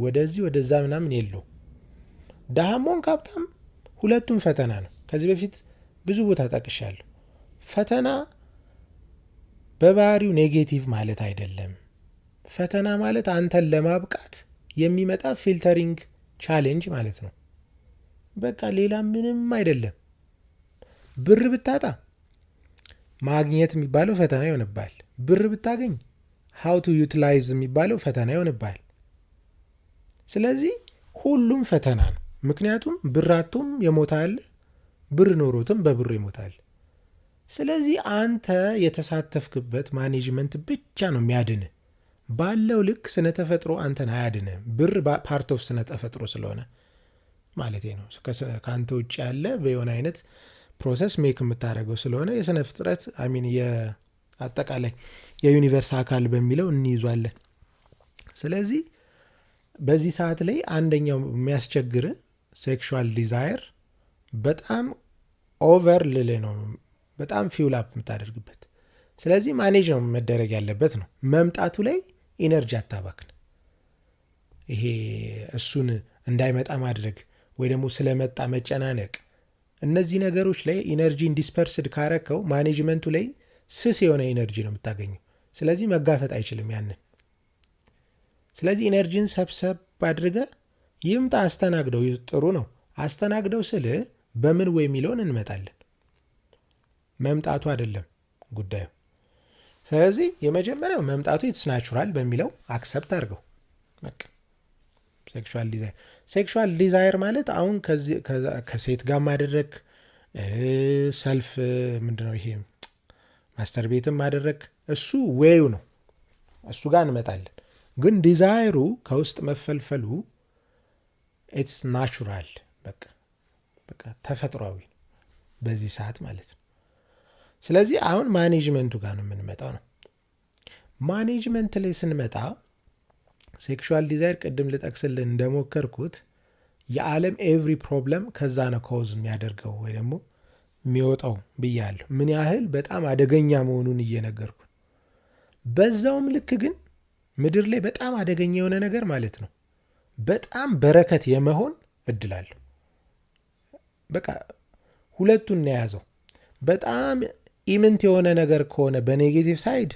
ወደዚህ ወደዛ ምናምን የለው። ድሃም ሆንክ ሀብታም ሁለቱም ፈተና ነው። ከዚህ በፊት ብዙ ቦታ ጠቅሻለሁ። ፈተና በባህሪው negative ማለት አይደለም። ፈተና ማለት አንተን ለማብቃት የሚመጣ filtering challenge ማለት ነው። በቃ ሌላ ምንም አይደለም። ብር ብታጣ ማግኘት የሚባለው ፈተና ይሆንብሃል። ብር ብታገኝ how to utilize የሚባለው ፈተና ይሆንብሃል። ስለዚህ ሁሉም ፈተና ነው። ምክንያቱም ብር አጥቶም የሞተ አለ፣ ብር ኖሮትም በብሩ ይሞታል። ስለዚህ አንተ የተሳተፍክበት management ብቻ ነው የሚያድንህ። ባለው ልክ ስነ ተፈጥሮ አንተን አያድንህም። ብር part of ስነ ተፈጥሮ ስለሆነ ማለት ነው። ከአንተ ውጭ ያለ በየሆነ አይነት process make የምታደርገው ስለሆነ የስነ ፍጥረት፣ I mean የአጠቃላይ የ universe አካል በሚለው እንይዟለን። ስለዚህ በዚህ ሰዓት ላይ አንደኛው የሚያስቸግር sexual desire በጣም over ልልህ ነው፣ በጣም fuel up የምታደርግበት። ስለዚህ manage ነው መደረግ ያለበት ነው። መምጣቱ ላይ energy አታባክን። ይሄ እሱን እንዳይመጣ ማድረግ ወይ ደግሞ ስለመጣ መጨናነቅ፣ እነዚህ ነገሮች ላይ energy ን dispersed ካረከው management ኡ ላይ ስስ የሆነ energy ነው የምታገኘው። ስለዚህ መጋፈጥ አይችልም ያንን። ስለዚህ energy ን ሰብሰብ አድርገህ ይምጣ አስተናግደው፣ ጥሩ ነው። አስተናግደው ስልህ በምን ወይ የሚለውን እንመጣለን። መምጣቱ አይደለም ጉዳዩ። ስለዚህ የመጀመሪያው መምጣቱ it's natural በሚለው accept አድርገው። በቃ sexual desire ማለት አሁን ከሴት ጋር ማድረግ፣ self ምንድነው ይሄ masturbate ም ማድረግ እሱ way ኡ ነው። እሱ ጋር እንመጣለን። ግን desire ኡ ከውስጥ መፈልፈሉ it's natural፣ በቃ ተፈጥሯዊ በዚህ ሰዓት ማለት ነው። ስለዚህ አሁን management ኡ ጋር ነው የምንመጣው ነው። Management ላይ ስንመጣ sexual desire ቅድም ልጠቅስልን እንደሞከርኩት የዓለም every problem ከዛ ነው cause የሚያደርገው ወይ ደግሞ የሚወጣው ብያለሁ። ምን ያህል በጣም አደገኛ መሆኑን እየነገርኩ፣ በዛውም ልክ ግን ምድር ላይ በጣም አደገኛ የሆነ ነገር ማለት ነው በጣም በረከት የመሆን እድል አለው። በቃ ሁለቱን ነው የያዘው። በጣም ኢምንት የሆነ ነገር ከሆነ በ negative side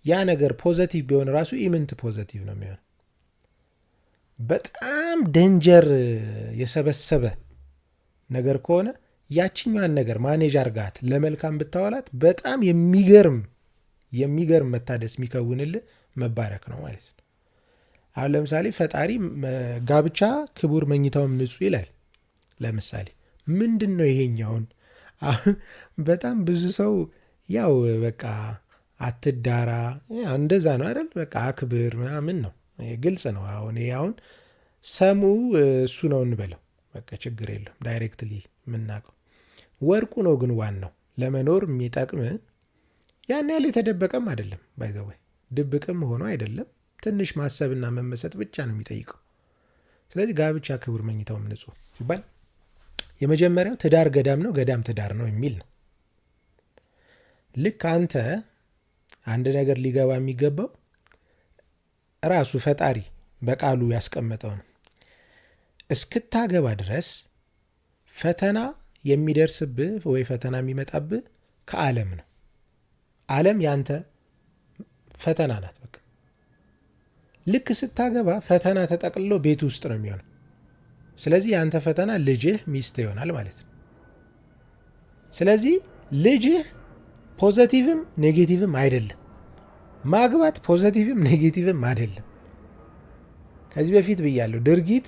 ያ ነገር positive ቢሆን ራሱ ኢምንት positive ነው የሚሆነው። በጣም danger የሰበሰበ ነገር ከሆነ ያችኛዋን ነገር manage አርጋት ለመልካም ብታወላት በጣም የሚገርም የሚገርም መታደስ የሚከውንልህ መባረክ ነው ማለት ነው። አሁን ለምሳሌ ፈጣሪ ጋብቻ ክቡር መኝታውም ንጹሕ ይላል። ለምሳሌ ምንድን ነው ይሄኛውን? አሁን በጣም ብዙ ሰው ያው በቃ አትዳራ እንደዛ ነው አይደል? በቃ አክብር ምናምን ነው፣ ግልጽ ነው። አሁን ይሄ አሁን ሰሙ እሱ ነው እንበለው፣ በቃ ችግር የለም። Directly የምናውቀው ወርቁ ነው፣ ግን ዋናው ለመኖር የሚጠቅም ያን ያህል የተደበቀም አይደለም። By the way ድብቅም ሆኖ አይደለም። ትንሽ ማሰብና መመሰጥ ብቻ ነው የሚጠይቀው። ስለዚህ ጋብቻ ክቡር መኝታውም ንጹሕ ሲባል የመጀመሪያው ትዳር ገዳም ነው፣ ገዳም ትዳር ነው የሚል ነው። ልክ አንተ አንድ ነገር ሊገባ የሚገባው ራሱ ፈጣሪ በቃሉ ያስቀመጠው ነው። እስክታገባ ድረስ ፈተና የሚደርስብህ ወይ ፈተና የሚመጣብህ ከዓለም ነው። ዓለም ያንተ ፈተና ናት። በቃ ልክ ስታገባ ፈተና ተጠቅልሎ ቤት ውስጥ ነው የሚሆነው። ስለዚህ ያንተ ፈተና ልጅህ፣ ሚስት ይሆናል ማለት ነው። ስለዚህ ልጅህ positive ም negative ም አይደለም። ማግባት positive ም negative ም አይደለም። ከዚህ በፊት ብያለሁ፣ ድርጊት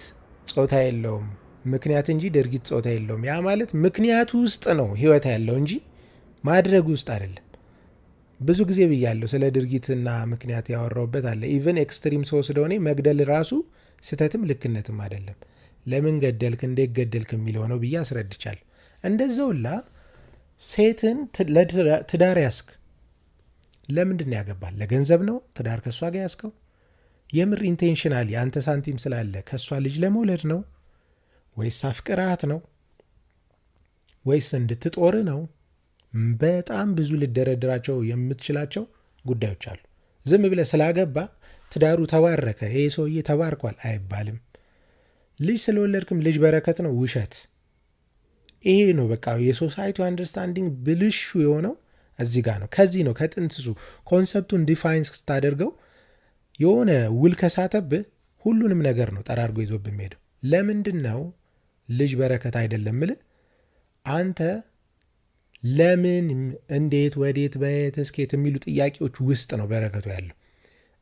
ጾታ የለውም፣ ምክንያት እንጂ ድርጊት ጾታ የለውም። ያ ማለት ምክንያቱ ውስጥ ነው ህይወት ያለው እንጂ ማድረጉ ውስጥ አይደለም። ብዙ ጊዜ ብያለሁ፣ ስለ ድርጊትና ምክንያት ያወራሁበት አለ። Even extreme ሰው ስለሆነ መግደል ራሱ ስህተትም ልክነትም አይደለም። ለምን ገደልክ፣ እንዴት ገደልክ የሚለው ነው ብዬ አስረድቻለሁ። እንደዛው ሁላ ሴትን ለትዳር ያስክ ለምንድን ነው ያገባል? ለገንዘብ ነው ትዳር ከእሷ ጋር ያስከው? የምር intentionally አንተ ሳንቲም ስላለ ከእሷ ልጅ ለመውለድ ነው ወይስ አፍቅራት ነው ወይስ እንድትጦር ነው? በጣም ብዙ ልደረድራቸው የምትችላቸው ጉዳዮች አሉ። ዝም ብለህ ስላገባ ትዳሩ ተባረከ፣ ይሄ ሰውዬ ተባርኳል አይባልም። ልጅ ስለወለድክም ልጅ በረከት ነው፣ ውሸት። ይሄ ነው በቃ የ society understanding ብልሹ የሆነው እዚህ ጋር ነው። ከዚህ ነው ከጥንስሱ concept ኡን define ስታደርገው የሆነ ውል ከሳተብህ ሁሉንም ነገር ነው ጠራርጎ ይዞብህ የሚሄደው። ለምንድን ነው ልጅ በረከት አይደለም ምልህ? አንተ ለምን፣ እንዴት፣ ወዴት፣ በየት፣ እስኬት የሚሉ ጥያቄዎች ውስጥ ነው በረከቱ ያለው።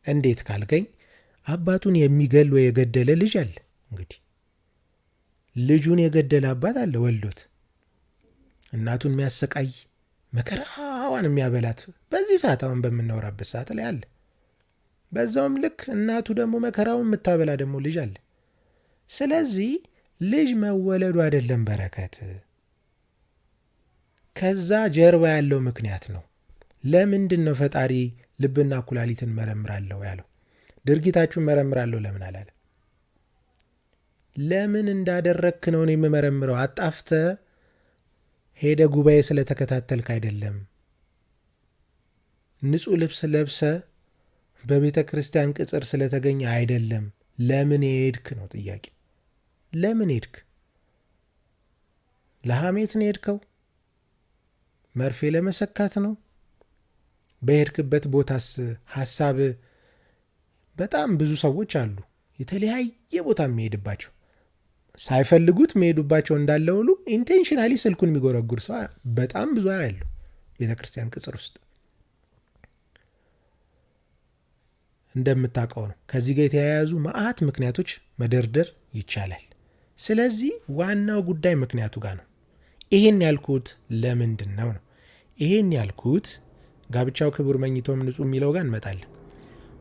እንዴት ካልከኝ አባቱን የሚገል ወይ የገደለ ልጅ አለ። እንግዲህ ልጁን የገደለ አባት አለ ወልዶት፣ እናቱን የሚያሰቃይ መከራዋን የሚያበላት በዚህ ሰዓት አሁን በምናወራበት ሰዓት ላይ አለ። በዛውም ልክ እናቱ ደግሞ መከራውን የምታበላ ደግሞ ልጅ አለ። ስለዚህ ልጅ መወለዱ አይደለም በረከት፣ ከዛ ጀርባ ያለው ምክንያት ነው። ለምንድን ነው ፈጣሪ ልብና ኩላሊትን መረምራለሁ ያለው? ድርጊታችሁን መረምራለሁ ለምን አላለ? ለምን እንዳደረግክ ነው እኔ የምመረምረው። አጣፍተ ሄደ ጉባኤ ስለተከታተልክ አይደለም። ንጹሕ ልብስ ለብሰ በቤተ ክርስቲያን ቅጽር ስለተገኘ አይደለም። ለምን ሄድክ ነው ጥያቄ። ለምን ሄድክ? ለሐሜት ነው የሄድከው? መርፌ ለመሰካት ነው? በሄድክበት ቦታስ ሀሳብ፣ በጣም ብዙ ሰዎች አሉ የተለያየ ቦታ የሚሄድባቸው፣ ሳይፈልጉት የሚሄዱባቸው እንዳለ ሁሉ intentionally ስልኩን የሚጎረጉር ሰው በጣም ብዙ ያሉ ቤተ ክርስቲያን ቅጽር ውስጥ እንደምታውቀው ነው። ከዚህ ጋር የተያያዙ መዓት ምክንያቶች መደርደር ይቻላል። ስለዚህ ዋናው ጉዳይ ምክንያቱ ጋር ነው። ይሄን ያልኩት ለምንድን ነው ነው? ይሄን ያልኩት ጋብቻው ክቡር መኝታውም ንጹህ የሚለው ጋር እንመጣለን።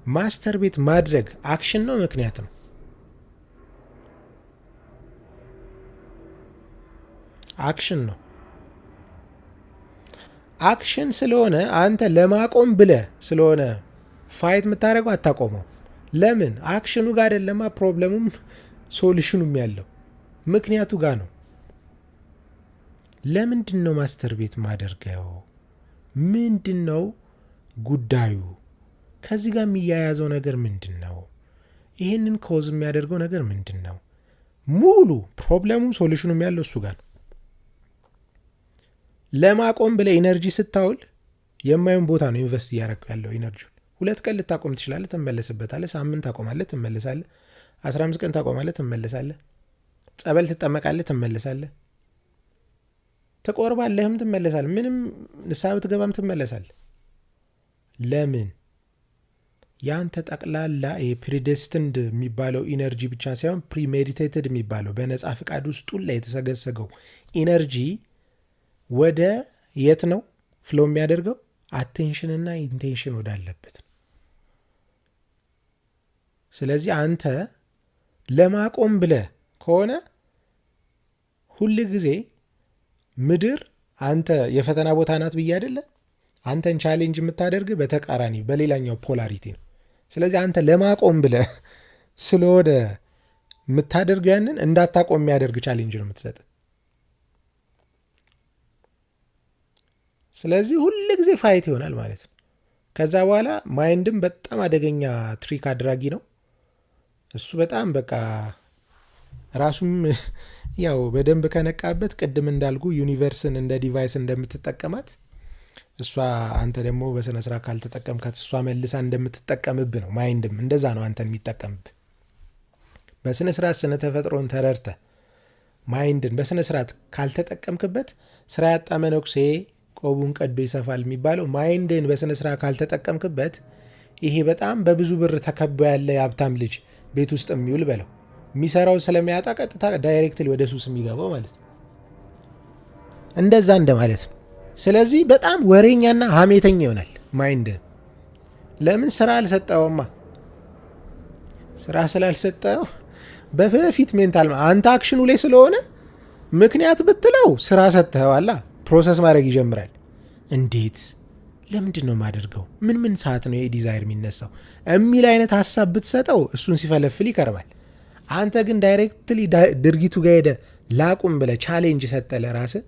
Masturbate ማድረግ action ነው ምክንያት ነው? Action ነው። Action ስለሆነ አንተ ለማቆም ብለህ ስለሆነ fight የምታደርገው አታቆመው። ለምን? Action ኑ ጋር አይደለማ problem ኡም solution ኑም ያለው፣ ምክንያቱ ጋር ነው። ለምንድን ነው masturbate ማደርገው? ምንድን ነው ጉዳዩ? ከዚህ ጋር የሚያያዘው ነገር ምንድን ነው? ይህንን cause የሚያደርገው ነገር ምንድን ነው? ሙሉ problem ኡም solution ኑም ያለው እሱ ጋር ነው። ለማቆም ብለህ energy ስታውል የማይሆን ቦታ ነው invest እያደረግከው ያለው energy ውን። 2 ቀን ልታቆም ትችላለህ፣ ትመለስበታለህ። ሳምንት ታቆማለህ፣ ትመለሳለህ። 15 ቀን ታቆማለህ፣ ትመለሳለህ። ጸበል ትጠመቃለህ፣ ትመለሳለህ። ትቆርባለህም፣ ትመለሳለህ። ምንም ንስሐ ብትገባም ትመለሳለህ። ለምን? ያንተ ጠቅላላ predestined የሚባለው energy ብቻ ሳይሆን premeditated የሚባለው በነፃ ፍቃድ ውስጡ ላይ የተሰገሰገው energy ወደ የት ነው flow የሚያደርገው? Attention ና intention ወዳለበት ነው። ስለዚህ አንተ ለማቆም ብለህ ከሆነ ሁል ጊዜ ምድር አንተ የፈተና ቦታ ናት ብዬ አይደለ? አንተን challenge የምታደርግ በተቃራኒ በሌላኛው polarity ነው። ስለዚህ አንተ ለማቆም ብለህ ስለሆነ የምታደርገው ያንን እንዳታቆም የሚያደርግ challenge ነው የምትሰጥ። ስለዚህ ሁል ጊዜ fight ይሆናል ማለት ነው። ከዛ በኋላ mind ም በጣም አደገኛ trick አድራጊ ነው። እሱ በጣም በቃ ራሱም ያው በደንብ ከነቃበት ቅድም እንዳልኩ universe ን እንደ device እንደምትጠቀማት እሷ፣ አንተ ደግሞ በስነ ስርዓት ካልተጠቀምካት እሷ መልሳ እንደምትጠቀምብህ ነው። Mind ም እንደዛ ነው አንተን የሚጠቀምብህ። በስነ ስርዓት ስነ ተፈጥሮን ተረድተህ ማይንድን በስነ ስርዓት ካልተጠቀምክበት፣ ስራ ያጣ መነኩሴ ቆቡን ቀዶ ይሰፋል የሚባለው፣ ማይንድን በስነ ስርዓት ካልተጠቀምክበት ይሄ በጣም በብዙ ብር ተከቦ ያለ የሀብታም ልጅ ቤት ውስጥ የሚውል በለው፣ የሚሰራው ስለሚያጣ ቀጥታ directly ወደ ሱስ የሚገባው ማለት ነው። እንደዛ እንደማለት ነው። ስለዚህ በጣም ወሬኛና ሀሜተኛ ይሆናል mind። ለምን? ስራ አልሰጠውማ። ስራ ስላልሰጠው በፊት mental አንተ action ኑ ላይ ስለሆነ ምክንያት ብትለው ስራ ሰጥተዋላ process ማድረግ ይጀምራል። እንዴት፣ ለምንድን ነው የማደርገው? ምን ምን ሰዓት ነው የ desire የሚነሳው የሚል አይነት ሀሳብ ብትሰጠው እሱን ሲፈለፍል ይቀርባል። አንተ ግን directly ድርጊቱ ጋር ሄደ ላቁም ብለህ challenge ሰጠ ለራስህ።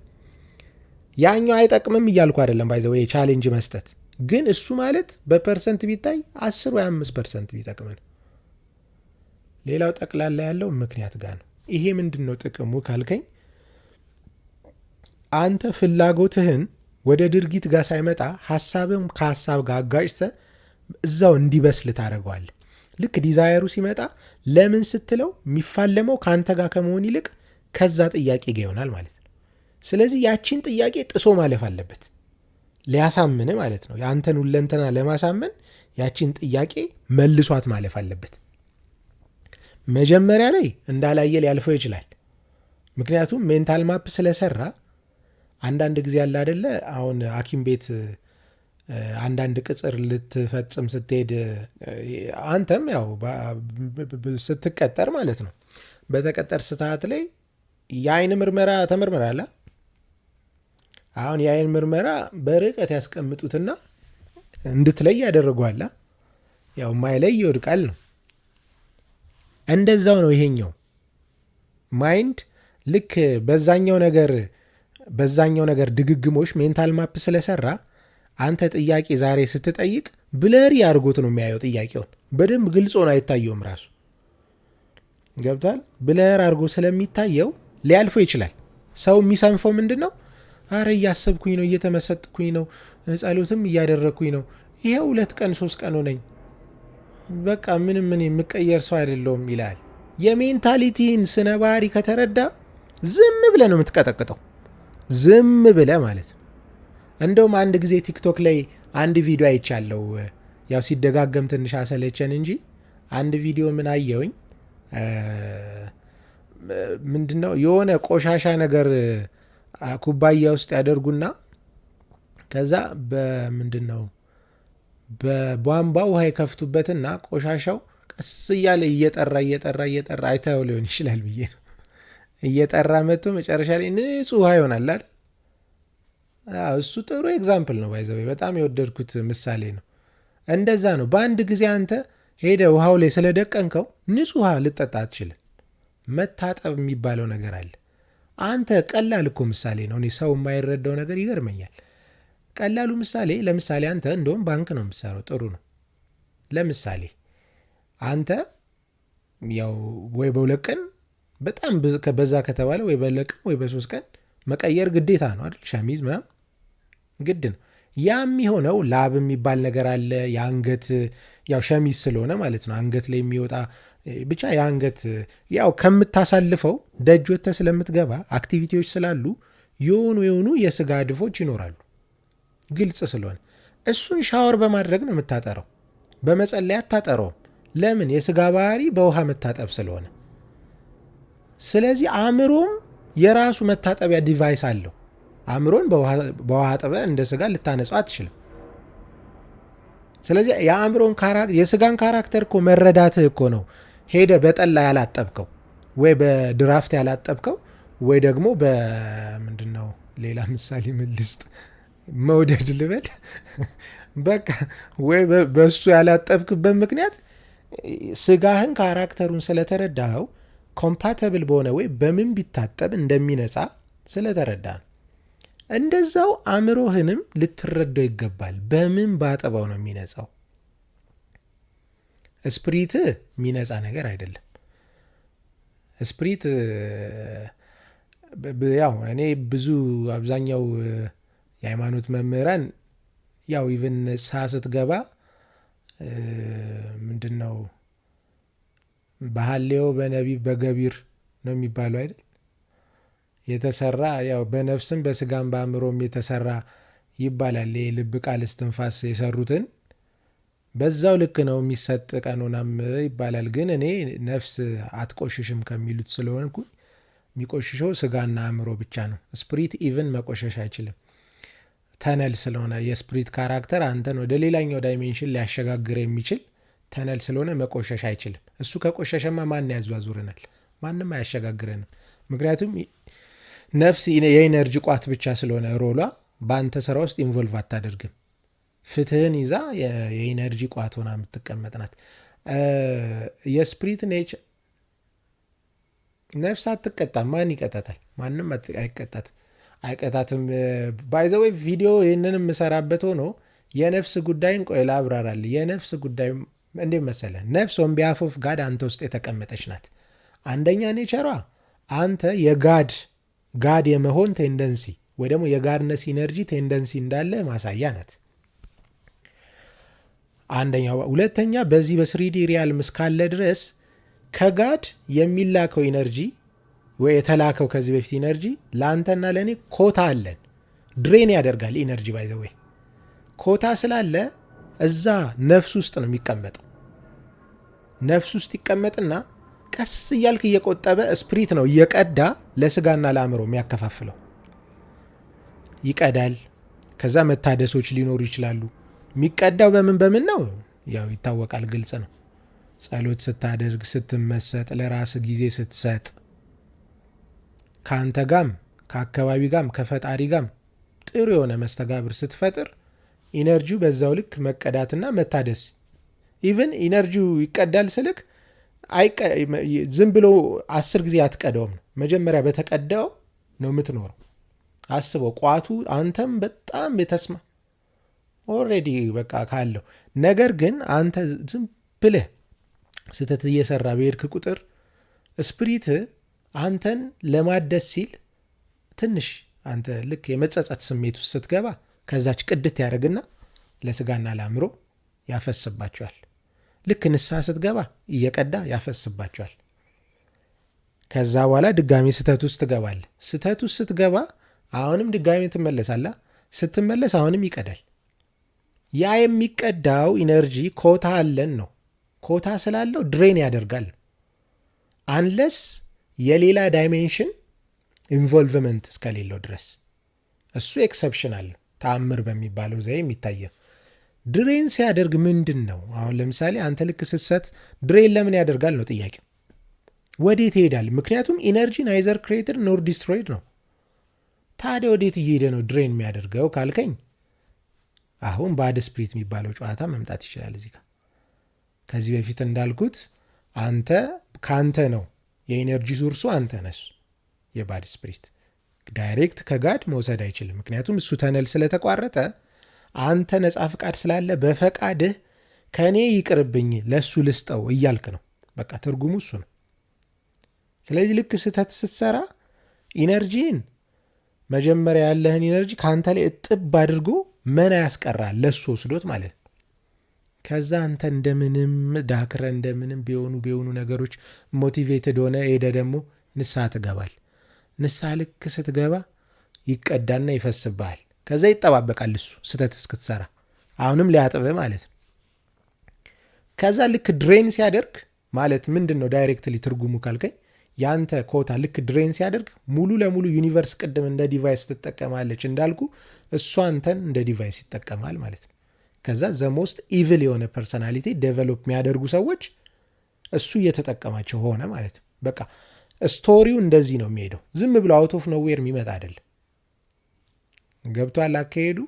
ያኛው አይጠቅምም እያልኩ አይደለም። By the way challenge መስጠት ግን እሱ ማለት በ percent ቢታይ 10 ወይ 5% ቢጠቅመን፣ ሌላው ጠቅላላ ያለው ምክንያት ጋር ነው። ይሄ ምንድን ነው ጥቅሙ ካልከኝ፣ አንተ ፍላጎትህን ወደ ድርጊት ጋር ሳይመጣ ሀሳብም ከሀሳብ ጋር አጋጭተህ እዛው እንዲበስል ታደርገዋለህ። ልክ desire ኡ ሲመጣ ለምን ስትለው የሚፋለመው ከአንተ ጋር ከመሆን ይልቅ ከዛ ጥያቄ ጋር ይሆናል ማለት ነው። ስለዚህ ያቺን ጥያቄ ጥሶ ማለፍ አለበት፣ ሊያሳምን ማለት ነው። የአንተን ሁለንተና ለማሳመን ያቺን ጥያቄ መልሷት ማለፍ አለበት። መጀመሪያ ላይ እንዳላየ ሊያልፈው ይችላል። ምክንያቱም mental map ስለሰራ። አንዳንድ ጊዜ ያለ አደለ፣ አሁን ሐኪም ቤት አንዳንድ ቅጽር ልትፈጽም ስትሄድ፣ አንተም ያው ስትቀጠር ማለት ነው፣ በተቀጠር ሰዓት ላይ የአይን ምርመራ ተመርምራላ። አሁን የአይን ምርመራ በርቀት ያስቀምጡትና እንድትለይ ያደርጓላ። ያው ማይለይ ይወድቃል ነው። እንደዛው ነው ይሄኛው mind። ልክ በዛኛው ነገር ድግግሞሽ mental map ስለሰራ አንተ ጥያቄ ዛሬ ስትጠይቅ blurry አድርጎት ነው የሚያየው። ጥያቄውን በደንብ ግልጽ ሆኖ አይታየውም። ራሱ ገብቷል። Blur አድርጎ ስለሚታየው ሊያልፈው ይችላል። ሰው የሚሰንፈው ምንድን ነው? አረ እያሰብኩኝ ነው፣ እየተመሰጥኩኝ ነው፣ ጸሎትም እያደረግኩኝ ነው። ይሄው 2 ቀን 3 ቀን ሆነኝ፣ በቃ ምንም ምን የምቀየር ሰው አይደለሁም ይላል። የ mentality ን ስነ ባህሪ ከተረዳ ዝም ብለህ ነው የምትቀጠቅጠው። ዝም ብለህ ማለት ነው። እንደውም አንድ ጊዜ ቲክቶክ ላይ አንድ ቪዲዮ አይቻለው። ያው ሲደጋገም ትንሽ አሰለቸን እንጂ አንድ ቪዲዮ ምን አየውኝ፣ ምንድነው፣ የሆነ ቆሻሻ ነገር ኩባያ ውስጥ ያደርጉና ከዛ በምንድን ነው በቧንቧ ውሃ የከፍቱበትና ቆሻሻው ቀስ እያለ እየጠራ እየጠራ እየጠራ፣ አይተኸው ሊሆን ይችላል ብዬ ነው፣ እየጠራ መጥቶ መጨረሻ ላይ ንጹህ ውሃ ይሆናል አይደል? እሱ ጥሩ example ነው። By the way በጣም የወደድኩት ምሳሌ ነው። እንደዛ ነው። በአንድ ጊዜ አንተ ሄደህ ውሃው ላይ ስለደቀንከው ንጹህ ውሃ ልጠጣ አትችልም። መታጠብ የሚባለው ነገር አለ። አንተ ቀላል እኮ ምሳሌ ነው። እኔ ሰው የማይረዳው ነገር ይገርመኛል። ቀላሉ ምሳሌ፣ ለምሳሌ አንተ እንደውም ባንክ ነው የምትሰራው፣ ጥሩ ነው። ለምሳሌ አንተ ያው ወይ በ2 ቀን፣ በጣም በዛ ከተባለ ወይ በ2 ቀን ወይ በ3 ቀን መቀየር ግዴታ ነው አይደል? ሸሚዝ ምናምን ግድ ነው። ያ የሚሆነው ላብ የሚባል ነገር አለ። የአንገት፣ ያው ሸሚዝ ስለሆነ ማለት ነው፣ አንገት ላይ የሚወጣ፣ ብቻ የአንገት፣ ያው ከምታሳልፈው ደጅ ወጥተህ ስለምትገባ activity ዎች ስላሉ የሆኑ የሆኑ የስጋ እድፎች ይኖራሉ። ግልጽ ስለሆነ እሱን ሻወር በማድረግ ነው የምታጠረው። በመጸለይ አታጠረውም። ለምን? የስጋ ባህሪ በውሃ መታጠብ ስለሆነ። ስለዚህ አእምሮም የራሱ መታጠቢያ device አለው። አእምሮን በውሃ አጥበህ እንደ ስጋ ልታነጻው አትችልም። ስለዚህ የአእምሮን የስጋን character እኮ መረዳትህ እኮ ነው ሄደህ በጠላ ያላጠብከው ወይ በድራፍት ያላጠብከው ወይ ደግሞ በምንድን ነው፣ ሌላ ምሳሌ ምን ልስጥ? መውደድ ልበል፣ በቃ ወይ በእሱ ያላጠብክበት ምክንያት ስጋህን character ኡን ስለተረዳኸው፣ compatible በሆነ ወይ በምን ቢታጠብ እንደሚነጻ ስለተረዳ ነው። እንደዛው አእምሮህንም ልትረዳው ይገባል። በምን ባጠባው ነው የሚነጻው? Spirit የሚነጻ ነገር አይደለም። Spirit ያው እኔ ብዙ አብዛኛው የሃይማኖት መምህራን ያው even ንስሐ ስትገባ ምንድን ነው በሀሌዮ በነቢብ በገቢር ነው የሚባለው አይደል? የተሰራ፣ ያው በነፍስም በስጋም በአእምሮም የተሰራ ይባላል። ልብ፣ ቃል፣ እስትንፋስ የሰሩትን በዛው ልክ ነው የሚሰጥ ቀኖናም ይባላል። ግን እኔ ነፍስ አትቆሽሽም ከሚሉት ስለሆንኩኝ የሚቆሽሸው ስጋና አእምሮ ብቻ ነው። Spirit even መቆሸሽ አይችልም። Tunnel ስለሆነ፣ የ spirit character አንተን ወደ ሌላኛው dimension ሊያሸጋግር የሚችል tunnel ስለሆነ መቆሸሽ አይችልም። እሱ ከቆሸሸማ ማን ያዟዙረናል? ማንም አያሸጋግረንም። ምክንያቱም ነፍስ የ energy ቋት ብቻ ስለሆነ role ዋ በአንተ ስራ ውስጥ involve አታደርግም። ፍትህን ይዛ የ energy ቋት ሆና የምትቀመጥ ናት። የ spirit nature ነፍስ አትቀጣም። ማን ይቀጣታል? ማንም አይቀጣትም፣ አይቀጣትም። By the way ቪዲዮ ይህንን የምሰራበት ሆኖ የነፍስ ጉዳይን ቆይ ላብራራልህ። የነፍስ ጉዳይ እንዴት መሰለህ? ነፍስ on behalf of God አንተ ውስጥ የተቀመጠች ናት። አንደኛ nature ሯ አንተ የ God የመሆን tendency ወይ ደግሞ የ Godness energy tendency እንዳለ ማሳያ ናት። አንደኛው። ሁለተኛ በዚህ በ 3D realm እስካለ ድረስ ከ God የሚላከው energy ወይ የተላከው ከዚህ በፊት energy ለአንተና ለእኔ ኮታ አለን። Drain ያደርጋል energy፣ by the way፣ ኮታ ስላለ እዛ ነፍስ ውስጥ ነው የሚቀመጠው። ነፍስ ውስጥ ይቀመጥና ቀስ እያልክ እየቆጠበ spirit ነው እየቀዳ ለስጋና ለአእምሮ የሚያከፋፍለው። ይቀዳል። ከዛ መታደሶች ሊኖሩ ይችላሉ። የሚቀዳው በምን በምን ነው? ያው ይታወቃል፣ ግልጽ ነው። ጸሎት ስታደርግ፣ ስትመሰጥ፣ ለራስ ጊዜ ስትሰጥ፣ ከአንተ ጋም ከአካባቢ ጋም ከፈጣሪ ጋም ጥሩ የሆነ መስተጋብር ስትፈጥር energy ው በዛው ልክ መቀዳትና መታደስ። Even energy ው ይቀዳል ስልክ ዝም ብሎ 10 ጊዜ አትቀዳውም ነው። መጀመሪያ በተቀዳው ነው የምትኖረው። አስበው፣ ቋቱ አንተም በጣም የተስማ already በቃ ካለው ነገር ግን አንተ ዝም ብለህ ስህተት እየሰራ በሄድክ ቁጥር spirit አንተን ለማደስ ሲል ትንሽ አንተ ልክ የመጸጸት ስሜት ውስጥ ስትገባ ከዛች ቅድት ያደርግና ለስጋና ለአእምሮ ያፈስባቸዋል። ልክ ንስሐ ስትገባ እየቀዳ ያፈስባቸዋል። ከዛ በኋላ ድጋሚ ስህተት ውስጥ ትገባለህ። ስህተት ውስጥ ስትገባ አሁንም ድጋሚ ትመለሳለህ። ስትመለስ አሁንም ይቀዳል። ያ የሚቀዳው energy ኮታ አለን ነው። ኮታ ስላለው drain ያደርጋል። Unless የሌላ dimension involvement እስከሌለው ድረስ፣ እሱ exceptional ተአምር በሚባለው ዘዬ የሚታየ drain ሲያደርግ ምንድን ነው? አሁን ለምሳሌ አንተ ልክ ስትሰት drain ለምን ያደርጋል ነው ጥያቄው። ወዴት ይሄዳል? ምክንያቱም energy neither created nor destroyed ነው። ታዲያ ወዴት እየሄደ ነው drain የሚያደርገው ካልከኝ፣ አሁን bad spirit የሚባለው ጨዋታ መምጣት ይችላል እዚህ ጋር። ከዚህ በፊት እንዳልኩት አንተ ከአንተ ነው የ energy source ኡ፣ አንተ ነህ። የ bad spirit direct ከ God መውሰድ አይችልም። ምክንያቱም እሱ tunnel ስለተቋረጠ፣ አንተ ነፃ ፍቃድ ስላለ በፈቃድህ ከእኔ ይቅርብኝ ለእሱ ልስጠው እያልክ ነው። በቃ ትርጉሙ እሱ ነው። ስለዚህ ልክ ስህተት ስትሰራ energy ን፣ መጀመሪያ ያለህን energy ከአንተ ላይ እጥብ አድርጎ መና ያስቀራል፣ ለሱ ወስዶት ማለት ነው። ከዛ አንተ እንደምንም ዳክረ እንደምንም ቢሆኑ ቢሆኑ ነገሮች motivated ሆነ ሄደ ደግሞ ንስሐ ትገባል። ንስሐ ልክ ስትገባ ይቀዳና ይፈስብሃል። ከዛ ይጠባበቃል እሱ ስህተት እስክትሰራ አሁንም ሊያጥብህ ማለት ነው። ከዛ ልክ drain ሲያደርግ ማለት ምንድን ነው directly ትርጉሙ ካልከኝ፣ ያንተ ኮታ ልክ drain ሲያደርግ ሙሉ ለሙሉ universe ቅድም እንደ device ትጠቀማለች እንዳልኩ እሱ አንተን እንደ device ይጠቀማል ማለት ነው። ከዛ the most evil የሆነ personality develop የሚያደርጉ ሰዎች እሱ እየተጠቀማቸው ሆነ ማለት ነው። በቃ story ው እንደዚህ ነው የሚሄደው። ዝም ብሎ out of nowhere የሚመጣ አይደለም። ገብቷል አካሄዱ።